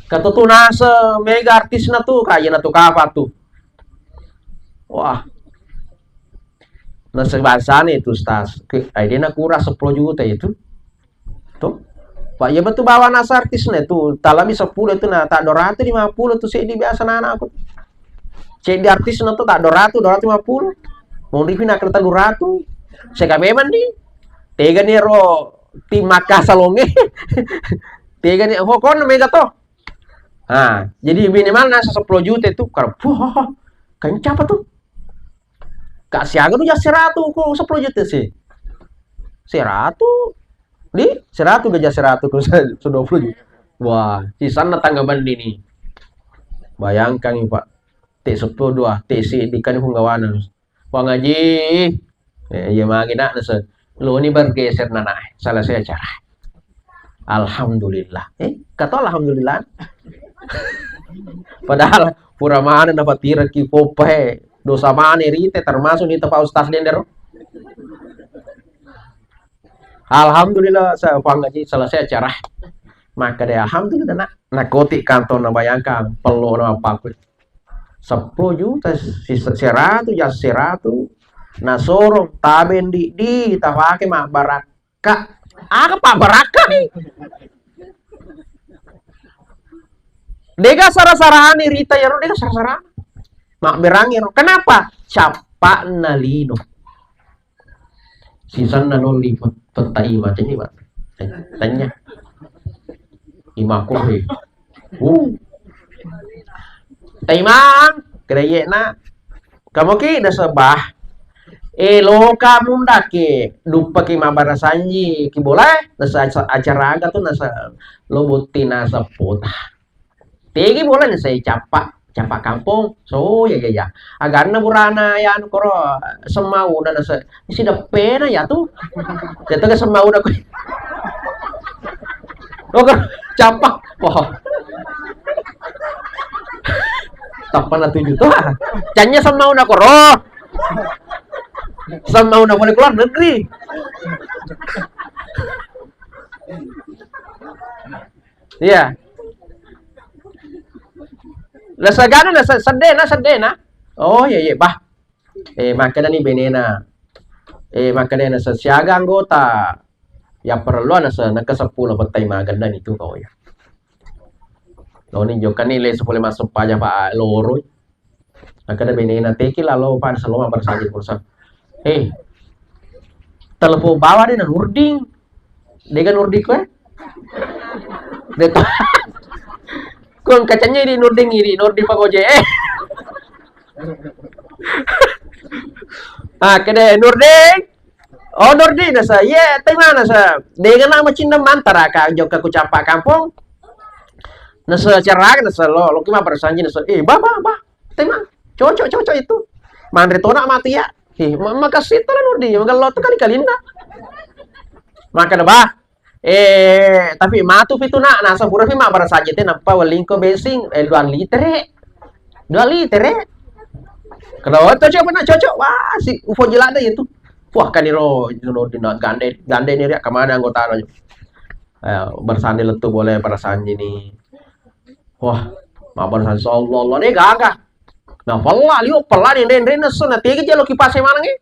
Ka tu tu nasa mega artisna tu, kaya na tu kapa tu. Wah. Nasa bangsana itu, Ustaz. Ke, ai, de' na kura seppulo juta itu. Tuh. Pak, iya betul bawa nasa artisna itu. Talami seppulo itu, na, tak dua ratus lima puluh tu seddi biasa nana aku. Seddi artisna tu tak dua ratus, dua ratus lima puluh. Mau ripi nak kereta dua ratus. Saya memang di. Tega nih ro tim Makassar longe. Tega nih, oh, kon mega toh. Ah, jadi minimal nasa seppulo juta itu, kalau, wah, kencapa tuh? Kak siaga tu ja seratu ko seppulo juta sih. Seratu. Di seratu gaja seratu ko se-, sedua puluh juta. Wah, sisanna tangga bandi ni. Bayangkan, Pak. Te seppulo dua, te si di kan punggawana. Wang Haji. Eh, iya magi nak nase. Lo ni bergeser nana. Selesai acara. Alhamdulillah. Eh, kata alhamdulillah. Padahal pura mana na patiraki popa he. Dosa mana rite termasuk ni tepa ustaz dendero. Alhamdulillah, saya Wang Haji selesai acara. Maka dia alhamdulillah nak. Nakoti kantong na bayangkan, pello na apa aku. Seppulo juta, si-, seratu, ja seratu. Nasorong, tabendi, di, tapake mabbarakka. Aga pabbarakka ni? Dega sara-sarani rita yaro, dega sara-sarani. Mabberangi ro. Kenapa? Cappa'na lino. Sisanna nolli pe-, petta ima, tanya, Pak. Tanya. Imaku, he. Uh. Taimang, kedayekna. Kamu ki nasaba. Eh, loka mundaki, duppaki mabbarasanji ki bola, nasa aca-, acara aga tu nasa lo botti nasa pota. Tegi bola ni sai cappa, cappa kampong. So, ya, ya, ya. Aganna burana ya anu koro semmauna nase-, sideppena ya tu. Ya tu ke semmauna ko. Oh, koro cappa. Oh. Tappa na tuju tu. Canya semmauna koro. Semmauna boleh keluar negeri. Iya. Nasegana, nase-, seddena, seddena. Oh, iya, iya, bah. Eh, makkedani benena. Eh, makkedana se-, siaga anggota. Ya perlu ana se-, neke seppulo pettai magenna ni tu kau ya. Loni jokani le seppulo masuk paja pa loro. Nakkeda benena, "Teki lalo pa selo mabbarsajing pulsa." Eh, telepon bawa de na Nurdin. Dega Nurdin koe? De to. Kon kacanya di Nurdin iri, Nurdin Pagoje. Eh. Ah, kede Nurdin. Oh, Nurdin, nasa, iya, te mana sa? Dega nama cinta mantara ka jokka ku capa kampung. Nasa ceraka, nasa lo, lo ki mabbarsajing, nasa, eh, bah, bah, bah. Tema, cocok, cocok itu. Manre tona mati ya. Hi, ma-, makasih to la Nurdin, magello to kali-kalinna. Maka na, bah, Eh, tapi matu pitu nak, nasa pura pi mabbarasanji te, nappa wellingko bensin, eh, dua litere. Dua litere. Kalau cocok pernah cocok, wah, si upo jelada itu. Wah, kan iro, iro dina gande, gande ni ria kemana anggota aja. Eh, barasanji lettu boleh barasanji ni. Wah, mabbarasanji sallallahu ni gaga. Nah, pella liu, pella ni, ndre, ndre, nesu, na tega jalo kipase maneng, eh.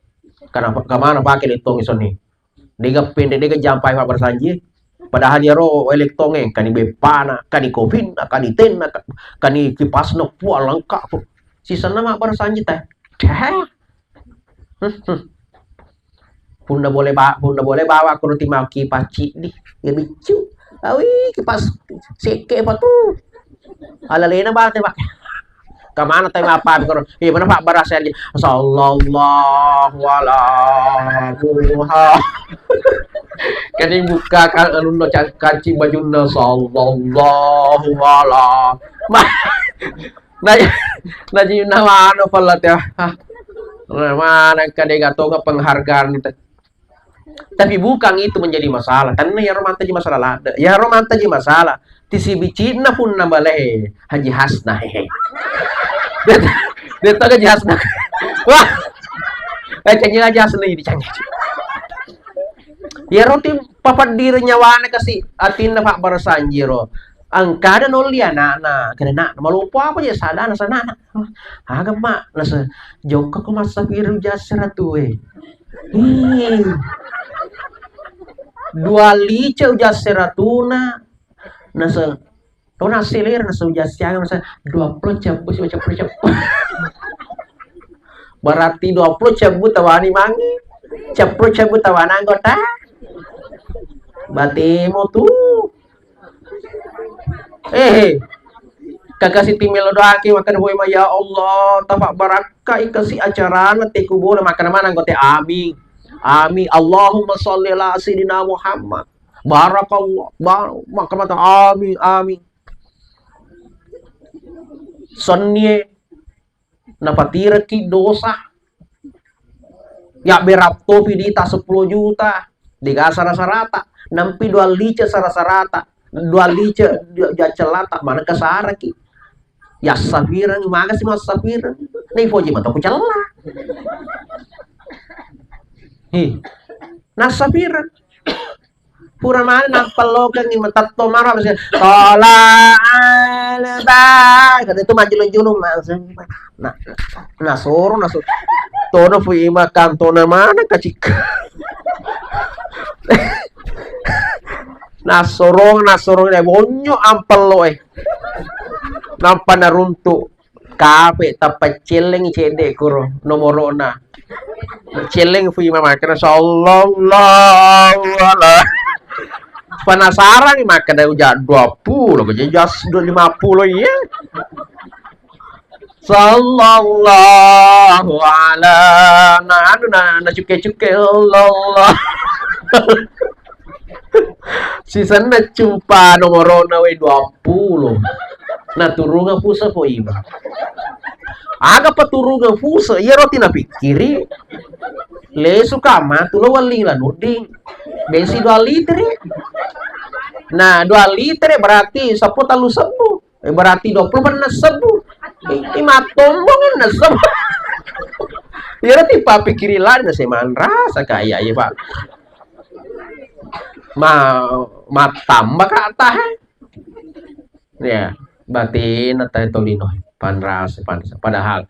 Kenapa, kemana pakai letong iso ni? Dega pendek, dega jampai mabbarasanji. Padahal iyaro elektong e, kani beppana, kani kovinna, kani tenna, ka-, kani kipasna, puang lengkap. Sisenna mabbarasanji teh. Teh. Punna boleh ba-, punna boleh bawa kuno timau kipas ciddi. Ya biccu. Awi, kipas sekke apa tu? Alalena bate, Pak. Kemana tadi apa koro? Iya, mana Pak, barasa aja. Sallallahu ala Muhammad. Kani buka kan anu no ca-, kancing bajunna sallallahu ala. Ma-, na, na ji na mano pala teh. Ah. Na mana kade gatonga penghargaan teh. Tapi bukan itu menjadi masalah. Tanna iyaro mantaji masalah ladde. Iyaro mantaji masalah. Tisi bicinna punna balehe Haji Hasna, hehe. Detta, detta Haji Hasna. Wah. Eh, canggih Haji Hasna ini, canggih. Iyaro ti papaddiri nyawana kasi atinna Pak barasanjiro. Engkada nolli anakna, kena nak, maloppo apa je sadana sanana. Aga, Mak, nasa jokka ko massapira ujassera tue. Ih. Dua lice ujassera tuna, nasa, tona selera nasa ujassiaga, nasa dua puluh cebbu, si cebbu, cebbu. Berarti dua puluh cebbu tawani mangi, cebbu, cebbu tawani anggota. Batemo tu. Eh, kakasi timelo doake makkeda, "Woi ma, ya Allah, tapa barakkai kasi acarana te kubona." Makkeda maneng anggota, "Amin. Amin. Allahumma sholli ala sayyidina Muhammad. Barakallah." Ba-, makkeda mata, "Amin, amin." Sennie. Napatireki dosa. Ya berattopi dita seppulo juta, dega sara-sarata. Nampi dua lice sara-sarata. Dua lice ja-, jaccellata, mana kesaraki. Ya sapireng, magasi massapireng. Nei foji mata ku cella. Hi. Nassapireng. Pura mani nappellokengngi, matetto maro, abis, "Tola alba." Kada itu majjulu-julu, langsung. Nah, nasoro, nasoro. Tono fu ima kantona mana kacik. Nasorong, nasorong, dai bonyo ampello, eh. Nampa naruntu. Kape tappa cellengi cedde kuro nomorona. Celleng fu imam makkeda, "Sallallahu ala." Penasaran makkeda uja dua puluh, kok jadi jas dua lima puluh iya. Sallallahu ala. Nah, anu, nah, nah, cukke-cukke, Allah. Sisenna cumpa nomorona we dua puluh. Naturunga puse po iba. Aga paturunga puse, iya roti napikkiri. Lesu ka matu lo welling la nudding. Bensi dua litre. Nah, dua litre berarti seppulo tallu sebbu. Eh, berarti dua puluh pernah sebbu. I-, i mattombong na sebbu. Iya roti papikkiri lari na semanrasa kaya iya, Pak. Ma-, mattamba ka tahe. Ya, batin na tahe tolino. Panrasa, panrasa. Padahal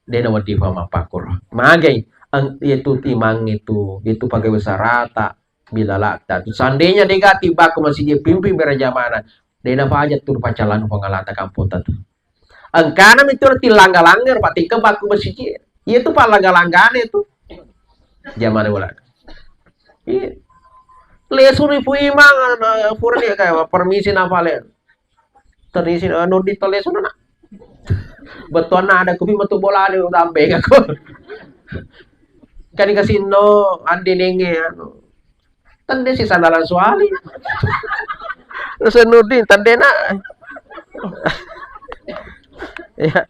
de' nawedding fa mappakkoro. Magai, ang-, iyatu timang itu, itu pagawe sarata, bilalata. Seandainya de' gati bakku masigi pimping berjamana, de' nafaja tu paccallang Puang Allah ta kampota tu. Engkana mitu tilangga-langga, patikka bakku masigi. Iyatu palangga-langgane tu. Jamana bola. Iya. Lesu ni Pu Imang, na, pura ni kayak permisi nafale. Terisi, eh, nudi tole suna, nak. Betuanna ada kupi metu bola ni udah ambeng aku. Kan dikasih no, ande nenge, anu. Tende si sandalan suali. Terus nudi, tende nak. Iya.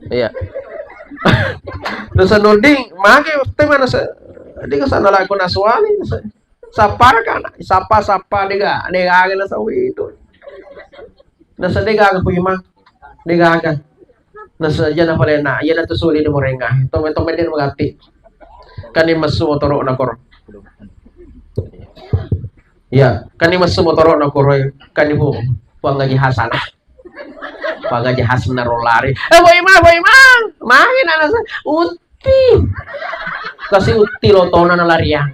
Iya. Terus nudi, mage teh mana se-, Dega sana lagu nasuali. Sappa kana, sappa, sappa, dega, dega aga nasawi itu. Nasa dega aga Pu Imang. Dega aga. Nasa jana palena, iya natu suli di morenga. Tome-tome dia magatti. Kani messu motoro na koro. Iya, kani messu motoro na koro, kani Pu, Puang Haji Hasanah. Puang Haji Hasanah rolari. Eh, Pu Imang, Pu Imang. Main anak saya. Utti. Kasi utti lotona nalariang.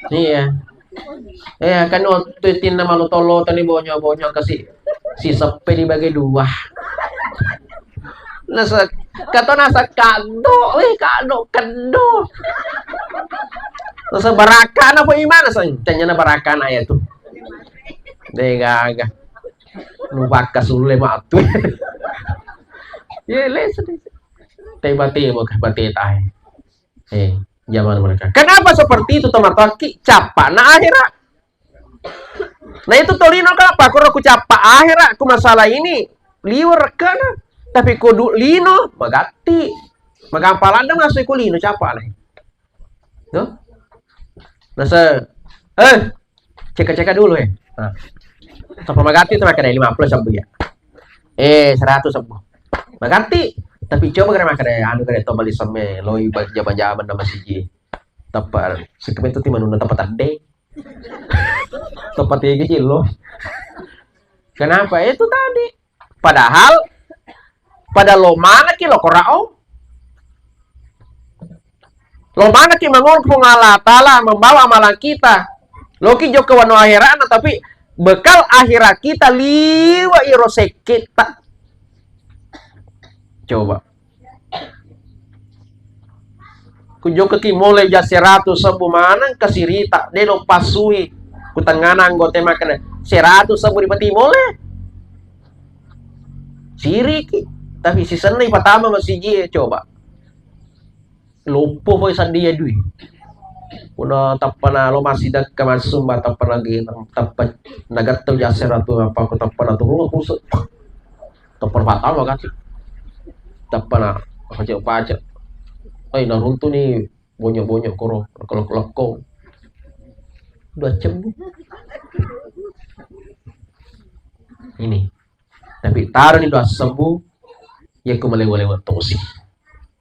Iya. Eh, kan waktu tinna malotong-lotong ni bonyo-bonyo kasi si seppe dibagi dua. Nasa, kata nasa kado, weh kado, kedo. Nasa barakana Pu Imang, nasa tanya na barakana ya tu. Dega aga. Nubakka sulle matu. Ye, les. Teba-teba ke bate tahe. Eh, zaman mereka. Kenapa seperti itu, teman-teman? Ki, cappa na akhirat. Nah, itu tolino kenapa? Kuro ku cappa akhirat, ku masalah ini liur kena. Tapi kudu lino, magatti. Magampalanda masuk ku lino cappa na. Tuh. Nasa, eh, ceka-ceka dulu, eh. Nah. Sapa magatti tu makkeda lima puluh sebbu ya. Eh, seratus sebbu. Magatti. Tapi coba kena makkeda anu kena to bali semme loi ba-, jama-jama nama siji. Teppa, sekemen tu timanuna teppa tadde. Teppa tege lo. Kenapa? Itu tadi. Padahal pada lo manaki lo korao. Lo manaki mangolo Puang Allah Ta'ala membawa amalan kita. Loki jokka wano akhiratna, tapi bekal akhirat kita liwa iro sekketta. Coba. Ku jokka ki mole ja seratu sebbu maneng kasirita, de lo pasui. Ku tengana anggota makkeda, seratu sebbu ripati mole. Siriki, tapi sisenna ipatama masiji e, coba. Loppo poi saddia dui. Kuna tappana lo massidekka massumba, tappana ge-, tappa nagattau ja seratu apa ku tappana turun aku se-, tappana patama kan. Tappana pacak-pacak. Ai, naruntuni bonyok-bonyok koro, lekko-lekko. Dua cembu. Ini. Tapi taroni dua sebbu, yekko malewa-lewa tosi.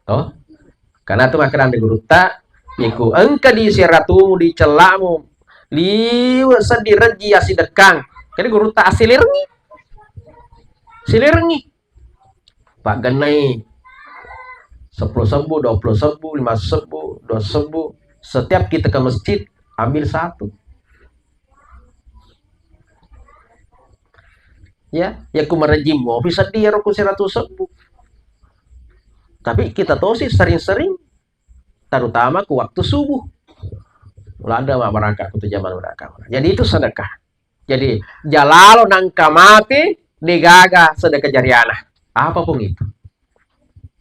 Toh? Karena tu makkeda gurutta, yekko engka di seratumu, di cellamu, liwe seddi rejji asidekkang. Jadi gurutta asilerengi. Silerengi. Paggennai sepuluh sebbu, dua puluh sebbu, lima sebbu, dua sebbu. Setiap kita ke masjid, ambil satu. Ya, ya ku marejjing mopi seddi iyaro ku seratus sebbu. Tapi kita tosi sering-sering, terutama ku waktu subuh. Ladde mabbarakka ku tu jaman udah. Jadi itu sedekah. Jadi, jalalo nangka mate, degaga sedekah jariana. Apapun itu.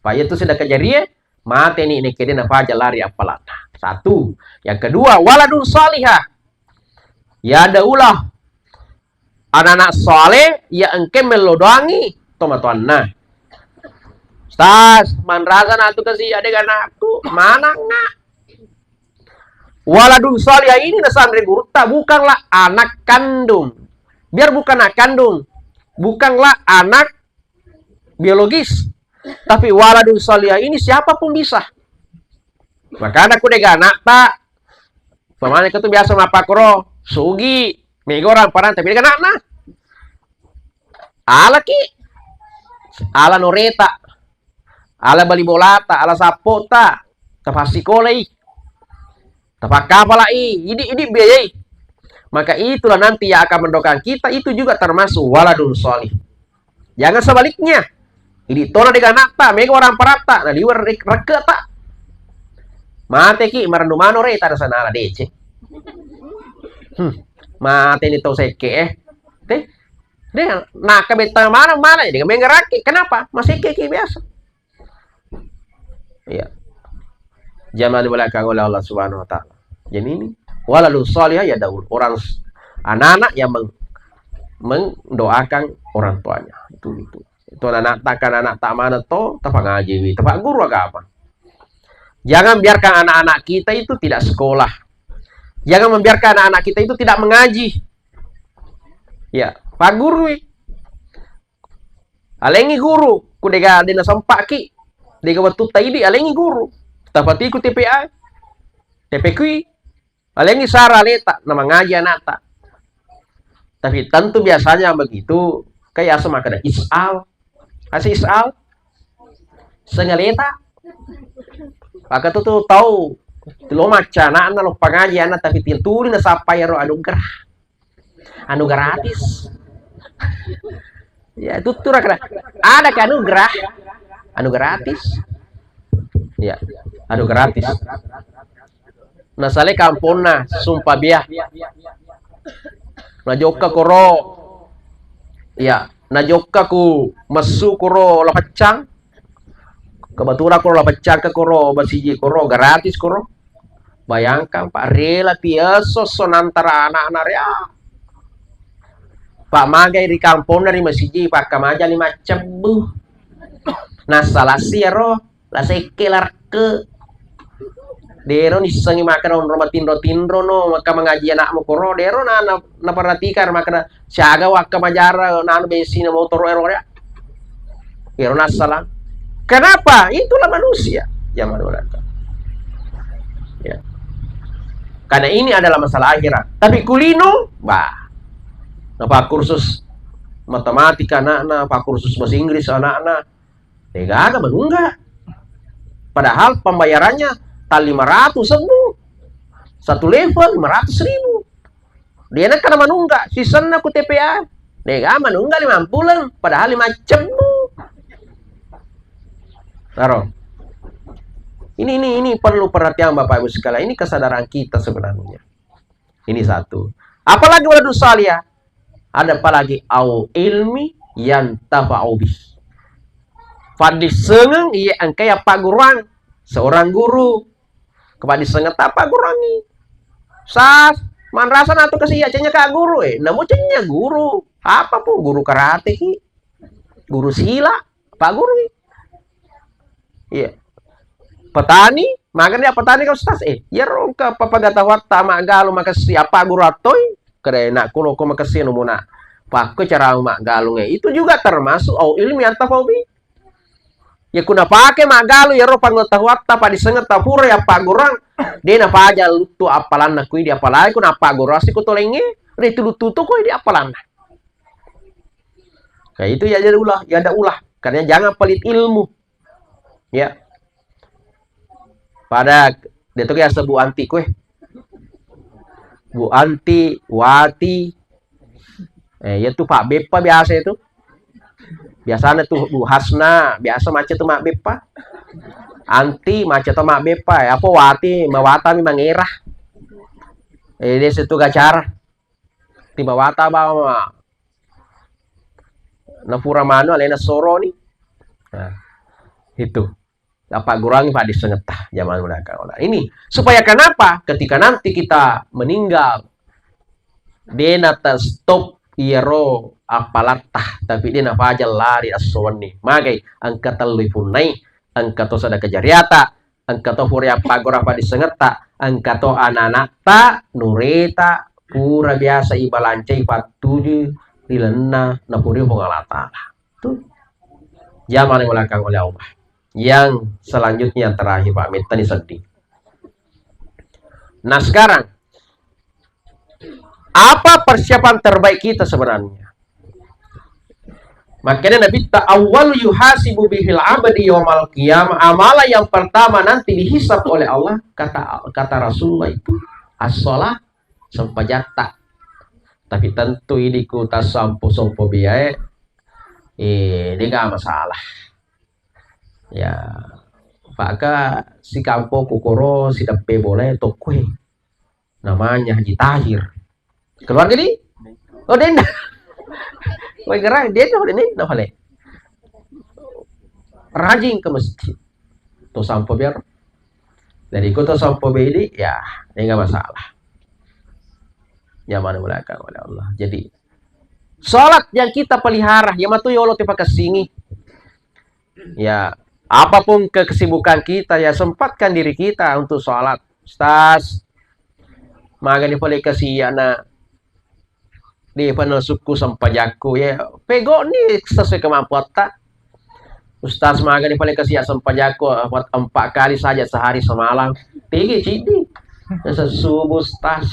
Pak, itu sedekah jariah, mate ni, nekkede nafaja lari appalanna. Satu. Yang kedua, waladun salihah. Ya daulah. Anak-anak saleh, ya engke mello doangi, tomatoanna. Ustaz, manrasa natu kasi adega anakku, manang nak. Waladun salihah ini nasanre gurutta bukanlah anak kandung. Biar bukan anak kandung, bukanlah anak biologis. Tapi waladun salihah ini siapapun bisa. Makanya aku dega anak tak, pemane itu biasa mappakoro, sugi, mega orang parang, tapi dega anakna. Alaki, ala noreta. Ala bali bolata, ala sappota, tapassikolai, tapakkapalai, idi-idi biayai. Maka itulah nanti yang akan mendoakan kita, itu juga termasuk waladun salih. Jangan sebaliknya. Idi tona dega anakta, mega orang paratta, na liwer rek-, rekketa. Mateki, marennu mano reta, na sanala deceng. Hmm. Mate ni tau sekke, eh. Teh. Deh, nakka betta mana, mana, dega mengeraki. Kenapa? Masih keki biasa. Iya. Jamaah dimuliakan oleh Allah Subhanahu wa Ta'ala. Jadi ini, waladun salihah ya daul. Orang s-, anak-anak yang meng-, mendoakan orang tuanya. Itu, itu. Itu anak tak kan anak tak mana to, tapangaji wi, tapak guru agama. Jangan biarkan anak-anak kita itu tidak sekolah. Jangan membiarkan anak-anak kita itu tidak mengaji. Ya, paggurui. Alengi guru, ku dega de nasempaki, dega wettu taidi, alengi guru. Tapatiku T P A, T P Q, alengi sara aleta, namangaji anakta. Tapi tentu biasanya begitu, kayak asa makkeda is'al. Asa is'al? Sengaleta. Maka tu, tu tau, lo macca anakna, lo pangaji anak, tapi tuli nasappai ro anugerah. Anu gratis. Ya, tuttura kena. Ada ke anugerah? Anu gratis. Ya, anu gratis. Nasale kamponna, sumpah bia. Najokka koro. Ya, najokka ku messu koro La Peccang. Kebetulan koro La Peccang ke koro masiji koro, gratis koro. Bayangkan, Pak, rela pi esso-esso nantara anak-anak rea. Pak, magai ri kamponna ri masiji, Pak, kamaja lima cebbu. Nassalasi ero, la sekke, la rekke. Dero nissengi makkeda onro matinro-tinro no, maka mangaji anakmu koro, dero na, na, naperhatikan makkeda siaga wakka majara nanu bensinna motoro ero ya. Ero nassalang. Kenapa? Itulah manusia. Zaman dulu. Ya. Karena ini adalah masalah akhirat. Tapi kulino, bah. Napa kursus matematika anakna, apa kursus bahasa Inggris anakna, degaga manungga. Padahal pembayarannya tal lima ratus sebbu. Satu level lima ratus ribu. Dia nak kena manungga, sisenna ku T P A. Dega manungga lima puluh, padahal lima cebbu. Taro. Ini, ini, ini perlu perhatian Bapak Ibu sekalian. Ini kesadaran kita sebenarnya. Ini satu. Apalagi waladus salih? Ada apalagi au ilmi yang tafa'u bih. Paddissengeng iya engka iya pagguruang seorang guru. Kepaddissengetta pagguruangi. Sa manrasa natu kasi iya cenya ka guru eh. Namu cenya guru. Apa pun guru karate ki. Guru sila. Paggurui. Iya. Petani, maga dia petani kau stas eh. Iya rongka papagatawatta maggalu makassi apa guru attoi. Kere nak kulo ko makassi numuna. Pakko cara maggalung eh. Itu juga termasuk au ilmi antafa'u bih. Ya kuna pake maggalu ya ro pangatawatta padisengetta pura ya pagguruang. De napaja luttu appalanna kui di apalagi kuna pagguruasi ku tolengnge. Re itu luttu to kui di appalanna. Nah, itu ya ada ulah, ya ada ulah. Karena jangan pelit ilmu. Ya. Pada dia tuh ya sebut anti kue. Bu Anti, Wati. Eh, ya tuh Pak Beppa biasa itu. Biasanya tuh Bu Hasna, biasa macet tuh Mak Beppa. Anti macet tuh Mak Beppa, ya apa Wati, mawatami mangerah. Eh, dia situ gacara. Tiba wata bawa napura manu alena soroni. Nah, itu. Apa gurangi paddissengetta zaman belakang. Nah, ini supaya kenapa ketika nanti kita meninggal, dena ta stop iyaro appalatta, tapi dena pajang lari esso wenni. Magai engka tellu ipunnai, engka to sedekah jariata, engka to pura appaggora paddissengetta, engka to ananatta, nureta, pura biasa ibalancai pattuju ri lalenna napuri Puang Allah Ta'ala. Tuh. Jamani belakang oleh Allah. Yang selanjutnya yang terakhir, Pak, metta ni sedih. Nah, sekarang apa persiapan terbaik kita sebenarnya? Makanya Nabi ta awal yuhasibu bihil abdi yaumal qiyamah, amalan yang pertama nanti dihisab oleh Allah, kata kata Rasulullah itu as-shalah, sempajatta. Tapi tentu ini ku tasampo-sompo biae, eh, ini gak masalah. Ya, paka si kampo kukoro si deppe bola tokko. Namanya Haji Tahir. Keluarga di? Oh, denda. Woi, gerai, denda, denda, denda, pale. Rajin ke masjid. To sampo biar. Jadi, ko to sampo bedi, ya, ini nggak masalah. Nyaman belakang oleh Allah. Jadi, salat yang kita pelihara, ya matu yolo te pakassingi. Ya, Apapun ke-, kesibukan kita, ya sempatkan diri kita untuk sholat. Ustaz, magani pole kasiana. Depa nasukku sempajakku, ya, pegoni sesuai kemampuatta. Ustaz, magani pole kasiana sempajakku, empat, empat kali saja sehari semalam. Tege ciddi. Nasa subuh, Ustaz.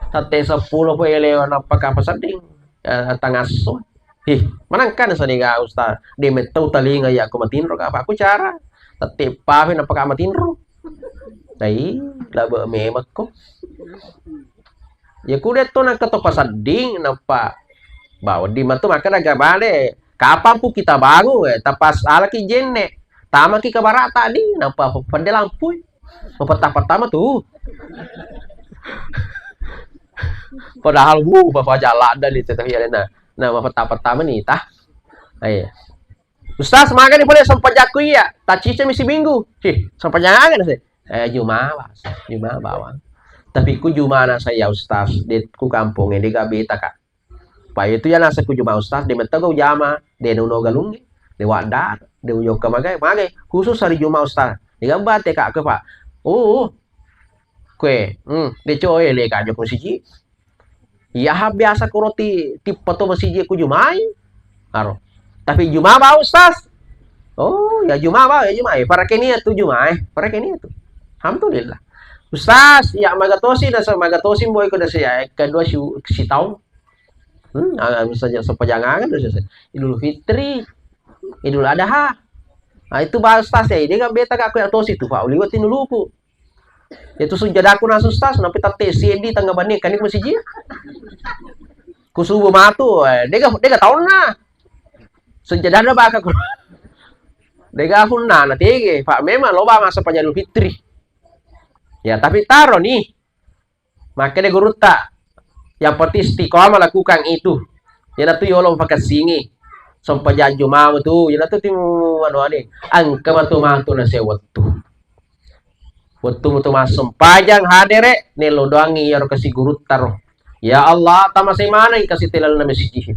Tette seppulo po ele nappa kapa sedding. Eh, tangasso. Ih, manangkana saniga, Ustaz. De mettau talinga ya aku matinro kapa aku cara. Tette pafe nappa ka matinro. Dai, labe memekko. Ya kude to nangka to pasedding nappa. Ba, wedding matu makkeda aga bale. Kapan pu kita bangun, eh, tapas alaki jenne. Tamaki ke barata di, nappa pende lampui. Mapetta-petta matu. Padahal, wuh, bapak jalan dan itu, tapi ya, nah, nah, mapetta-petta mani, tah. Iya. Ustaz, magani pole sempajakku iya, taccicami siminggu. Cih, sempajang aga nase? Eh, Juma, Bas. Juma bawang. Tapi ku Jumana saya, Ustaz, de ku kampung ini gak beta, Kak. Pa itu ya nasa ku Juma, Ustaz, de metto ga ujama, de nuno galungi, de wadda, de ujokka magai, magai. Khusus hari Juma, Ustaz. De gak bate, Kak, ke, Pak. Oh, kue, hmm, de coe le ka joko siji. Iya, ha, biasa ko roti tippa to masiji ku Jumai. Aro. Tapi Juma ba, Ustaz? Oh, ya Juma ba, ya Jumai. Parakeni ya tu Jumai. Parakeni ya tu. Alhamdulillah. Ustaz, ya magatosi nasa magatosi boy ko nasa ya kedua si, si taung. Hmm, ah, misalnya sepajangan terus Idul Fitri, Idul Adha. Nah, itu ba Ustaz ya, ini kan beta gak aku ya tosi tu, Pak. Liwat ini luku. Itu sujadaku nasu, Ustaz, nampai tette seddi tengnga banni, kani masiji. Ku subuh matu, eh, dega, dega taunna. Sujadana baka ku. Dega punna, na tege, Pak, memang loba masa pajak Idul Fitri. Ya, tapi taro ni. Makkeda gurutta, yang penting istiqomah lakukan itu. Iyanatu yolo mupakessingi. Sempajang Juma matu, iyanatu timu anu ade. Engka matu-matu nase wettu. Wettu matu massempajang hadere, nello doangngi iyaro kasi gurutta ro. Ya Allah, tamasai maneng kasi telalna masiji.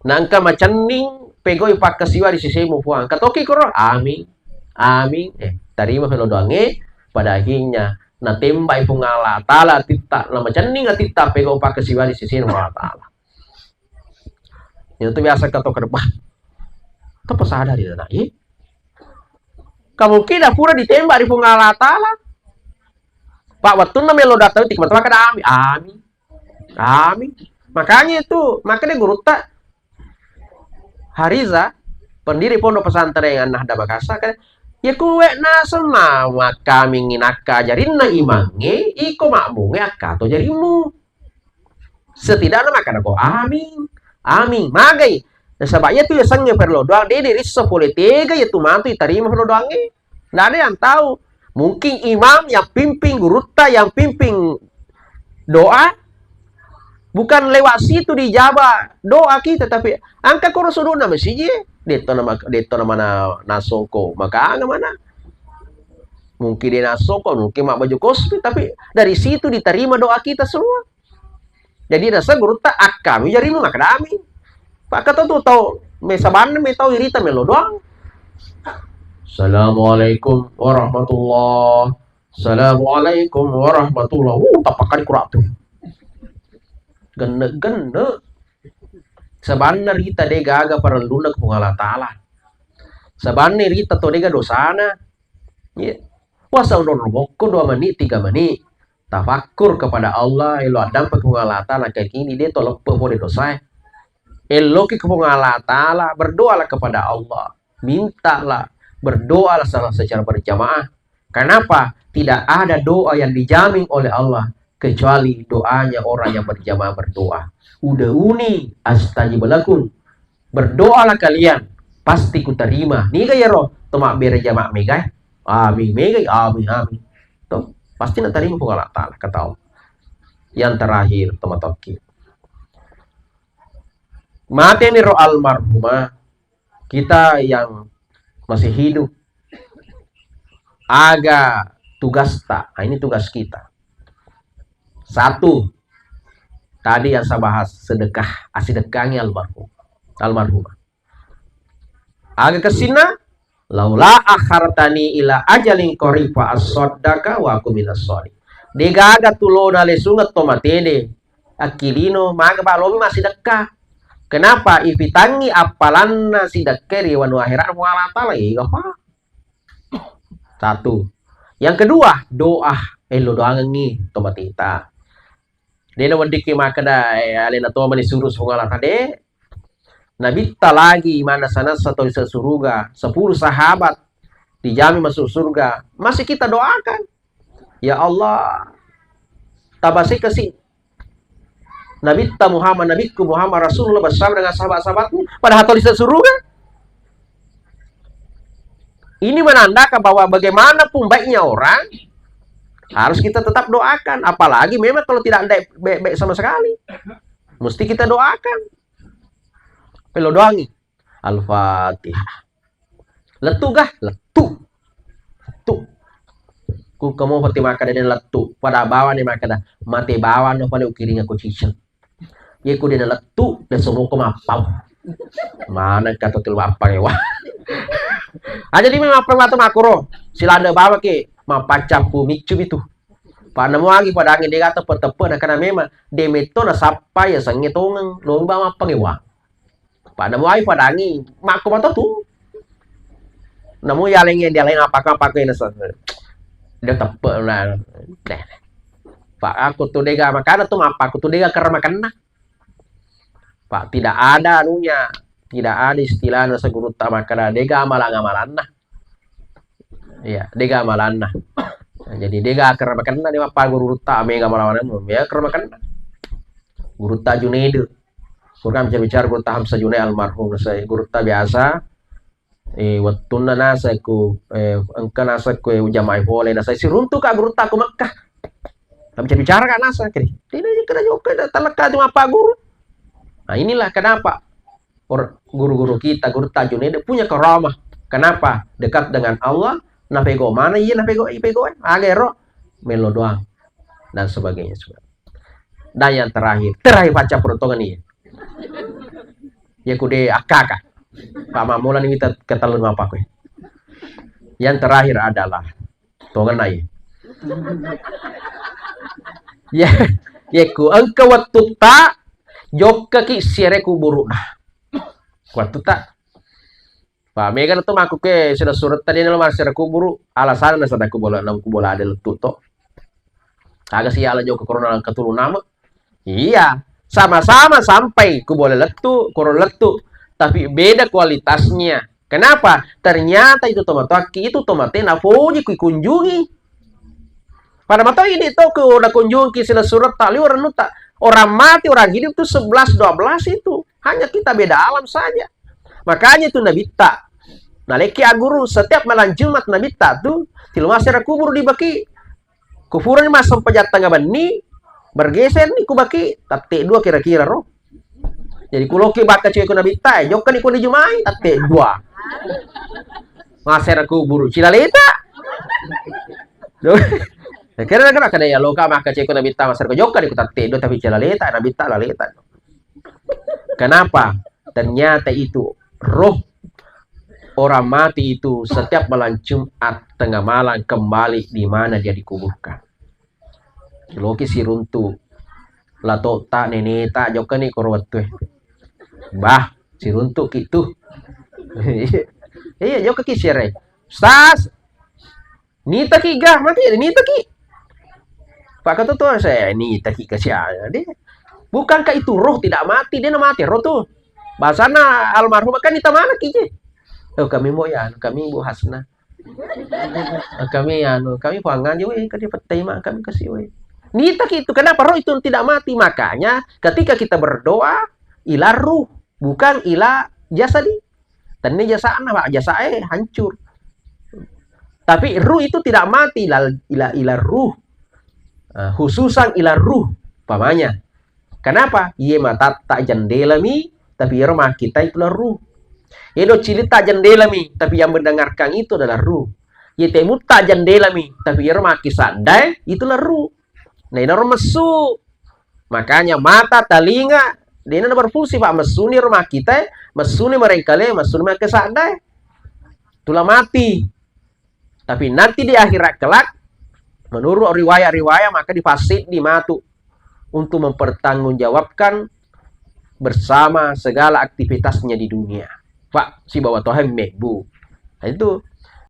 Nangka macenning pegoi pakkasiwa ri sesemu Puang. Katoki koro, amin. Amin. Eh, tarima felo doangnge, pada akhirnya natembai Puang Allah Ta'ala atitta, namacenning atitta pegau pakkasiwa ri sesemu Allah Ta'ala. Itu biasa kato kerbah. Tapa sadari anak, eh? Kamu kira pura ditembak ri Puang Allah Ta'ala. Pak, wettunna melo datang, tik mata kada amin. Amin. Amin. Makanya itu, makanya gurutta Hariza, pendiri Pondok Pesantren An-Nahda Makassar, kan, ya kuwe naseng mama kami nginakka jarinna imangnge, iko makmungnge akkato jarimmu. Setidaknya makkadako, "Amin. Amin." Magai. Nasaba iyatu yasengnge perlo doang, de, de rissa pole tega iyatu matu itarima perlo doangnge. Nggak ada yang tahu. Mungkin imam yang pimpin, gurutta yang pimpin doa, bukan lewat situ dijaba doa kita, tapi angka koro sudukna masiji, detto nama, detto nama na, nasongko, maka mana? Mungkin dia nasongko, mungkin mak baju kospi, tapi dari situ diterima doa kita semua. Jadi nasa gurutta, akkami jarimu makkadami. Pakkato tu tau me sabanna me tau irita melo doang. Assalamualaikum warahmatullah. Assalamualaikum warahmatullah. Uh, tapakkani kuratu. Genne-genne. Sabanna rita de gaga parellunna ku Puang Allah Ta'ala. Sabanna rita to dega dosana. Iya. Puasa onrong bokko dua menit, tiga menit. Tafakkur kepada Allah, elo addampa Puang Allah Ta'ala, kekini de to leppe pole dosae. Eloki ke Puang Allah Ta'ala, berdoalah kepada Allah. Mintalah, berdoalah secara, secara berjamaah. Kenapa? Tidak ada doa yang dijamin oleh Allah kecuali doanya orang yang berjamaah berdoa. Udah uni astajib lakum. Berdoalah kalian, pasti kuterima. Niga yero to mabbere jamaah megai? Amin megai, amin, amin. To, pasti natarima Puang Allah Ta'ala, kata Allah. Yang terakhir, to matoki. Mateni ro almarhumah, kita yang masih hidup, aga tugasta. Nah, ini tugas kita. Satu, tadi yang saya bahas, sedekah, asidekkangi almarhum, almarhumah. Aga kessinna, "Laula akhartani ila ajalin qarib fa asaddaqa wa aku minas sholihin." Degaga tulona lesungeng to matede. Akkilino, maga pa lomi massidekka. Kenapa? Ifitangngi appalanna sidekka ri wanu akhirat Puang Allah Taala, ega pa. Satu. Yang kedua, doa. Ello doangengngi to mateta. De naweddikki makkeda, eh, alena to mani suru Puang Allah Taala, de. Nabitta lagi manassa-nassa tau ise suruga, sepuluh sahabat dijamin masuk surga. Masih kita doakan. Ya Allah, tabasei kasi Nabitta Muhammad, Nabikku Muhammad Rasulullah bersama dengan sahabat-sahabatnya, padahal tau ise suruga. Ini menandakan bahwa bagaimanapun baiknya orang, harus kita tetap doakan. Apalagi memang kalau tidak ada baik-baik sama sekali, mesti kita doakan. Pelo doangi. Al-Fatihah. Lettu ga? Lettu. Lettu. Ku kamu pati makkeda de lettu. Pada bawang ni makkeda, mate bawang no pada ukiring aku cicil. Ye ku de lettu, de semoko mappau. Mana kata tu mappang ewa. Aja di mappang mata makuro. Silanda bawa ke, mappacappu miccu itu. Pada muagi pada angin de gata tepe-tepe na kana memang de metto na sappa ya sange tongeng. Lomba mappang ewa. Pada muai padangi, makko mato tu. Namu yalengnge dialeng apa-apa ko ina sa-, de teppe na. Deh. Pak aku tu dega makana tu mappa aku tu dega kera makanna. Pak tidak ada anunya, tidak ada istilahna segurutta makkeda dega amalang-amalanna. Iya, dega amalanna. Jadi dega kera makanna de mappa gurutta mega amalang-amalanna, mega kera makanna. Gurutta Junaidu. Pura bicara-bicara gurutta Hamzah Junaid almarhum, nasai gurutta biasa, eh, wettunna nasai ku, eh, engka nasai ku, eh, jamaah pole, nasai siruntu ka gurutta ku Mekkah. Bicara-bicara ka nasai, kiri. Tidak aja kena jokka, tidak terlekat cuma apa guru. Nah, inilah kenapa or-, guru-guru kita, gurutta Junaidu punya karamah. Kenapa? Dekat dengan Allah, napego mana iya napego, ipego, agero, melo doang, dan sebagainya. Dan yang terakhir, terakhir baca peruntungan ini. Ya kude akaka. Pak mamulani kita ketelun apa kue. Yang terakhir adalah tongenai. Ya, ya ku engka wettu ta jokka ki siare kuburu. Wettu ta Pak, mega na to makkuke sila suretta de nalo massera kuburu, alasanna nasaba kubola, na kubola ada lettu to. Aga si ala jokka korona ketulu nama. Iya, sama-sama sampai kubola lettu, korona lettu, tapi beda kualitasnya. Kenapa? Ternyata itu tomatoakki, itu tomate napoji kuikunjungi. Pada matoi di to ku nakunjungi sila suretta liwa renutta. Orang mati, orang hidup itu sebelas dua belas itu. Hanya kita beda alam saja. Makanya itu Nabitta. Nalekki aguru setiap malam Jumat Nabitta tu tilu masera kuburu dibaki. Kupurani massempajang tengnga benni, bergeser ni kubaki, tette dua kira-kira ro. Jadi kuloki bakka cewekku Nabitta, eh, jokka ni kuni Jumai, tette dua. Masera kuburu, cilaleta. Kira-kira kada ya loka maka cewekku Nabitta masera jokka ni ku tette dua tapi cilaleta, Nabitta laleta. Kenapa? Ternyata itu roh orang mati itu setiap malam Jumat tengah malam kembali di mana dia dikuburkan. Loki siruntu. Latota, neneta, jokka ni koro wettue. Bah, siruntu ki tu. Iya, jokka ki sere. Stas, nita ki ga, mati, nita ki. Pak Ketua tuh, saya nita ki kasihan. Dia, bukankah itu roh tidak mati, dia na mati roh tuh. Bahasana almarhum kan nita mana ki je. Oh, kami mau ya, kami Bu Hasna. Kami anu, kami pangan je, weh, kami petai ma kami kasih, weh. Nita ki itu, kenapa roh itu tidak mati? Makanya ketika kita berdoa, ila ruh, bukan ila jasadi. Tenne jasana, Pak, jasae hancur. Tapi ruh itu tidak mati, ila, ila, ila ruh. Eh, khususan ila ruh, umpamanya. Kenapa? Iye matatta jendelami, tapi iyaro makkita itu adalah ruh. Iye do cilitta jendelami, tapi yang mendengarkan itu adalah ruh. Iye temutta jendelami, tapi iyaro makkisaddae itu adalah ruh. Nah, inaro messu. Makanya mata, talinga, dena berfungsi, Pak. Messuni ro makkitae, messuni marengkale, messuni makkisaddae. tula mati. Tapi nanti di akhirat kelak, menurut riwayat-riwayat, maka dipasseddi matu untuk mempertanggungjawabkan bersama segala aktivitasnya di dunia. Pak, sibawa toheng mebbu. Nah, itu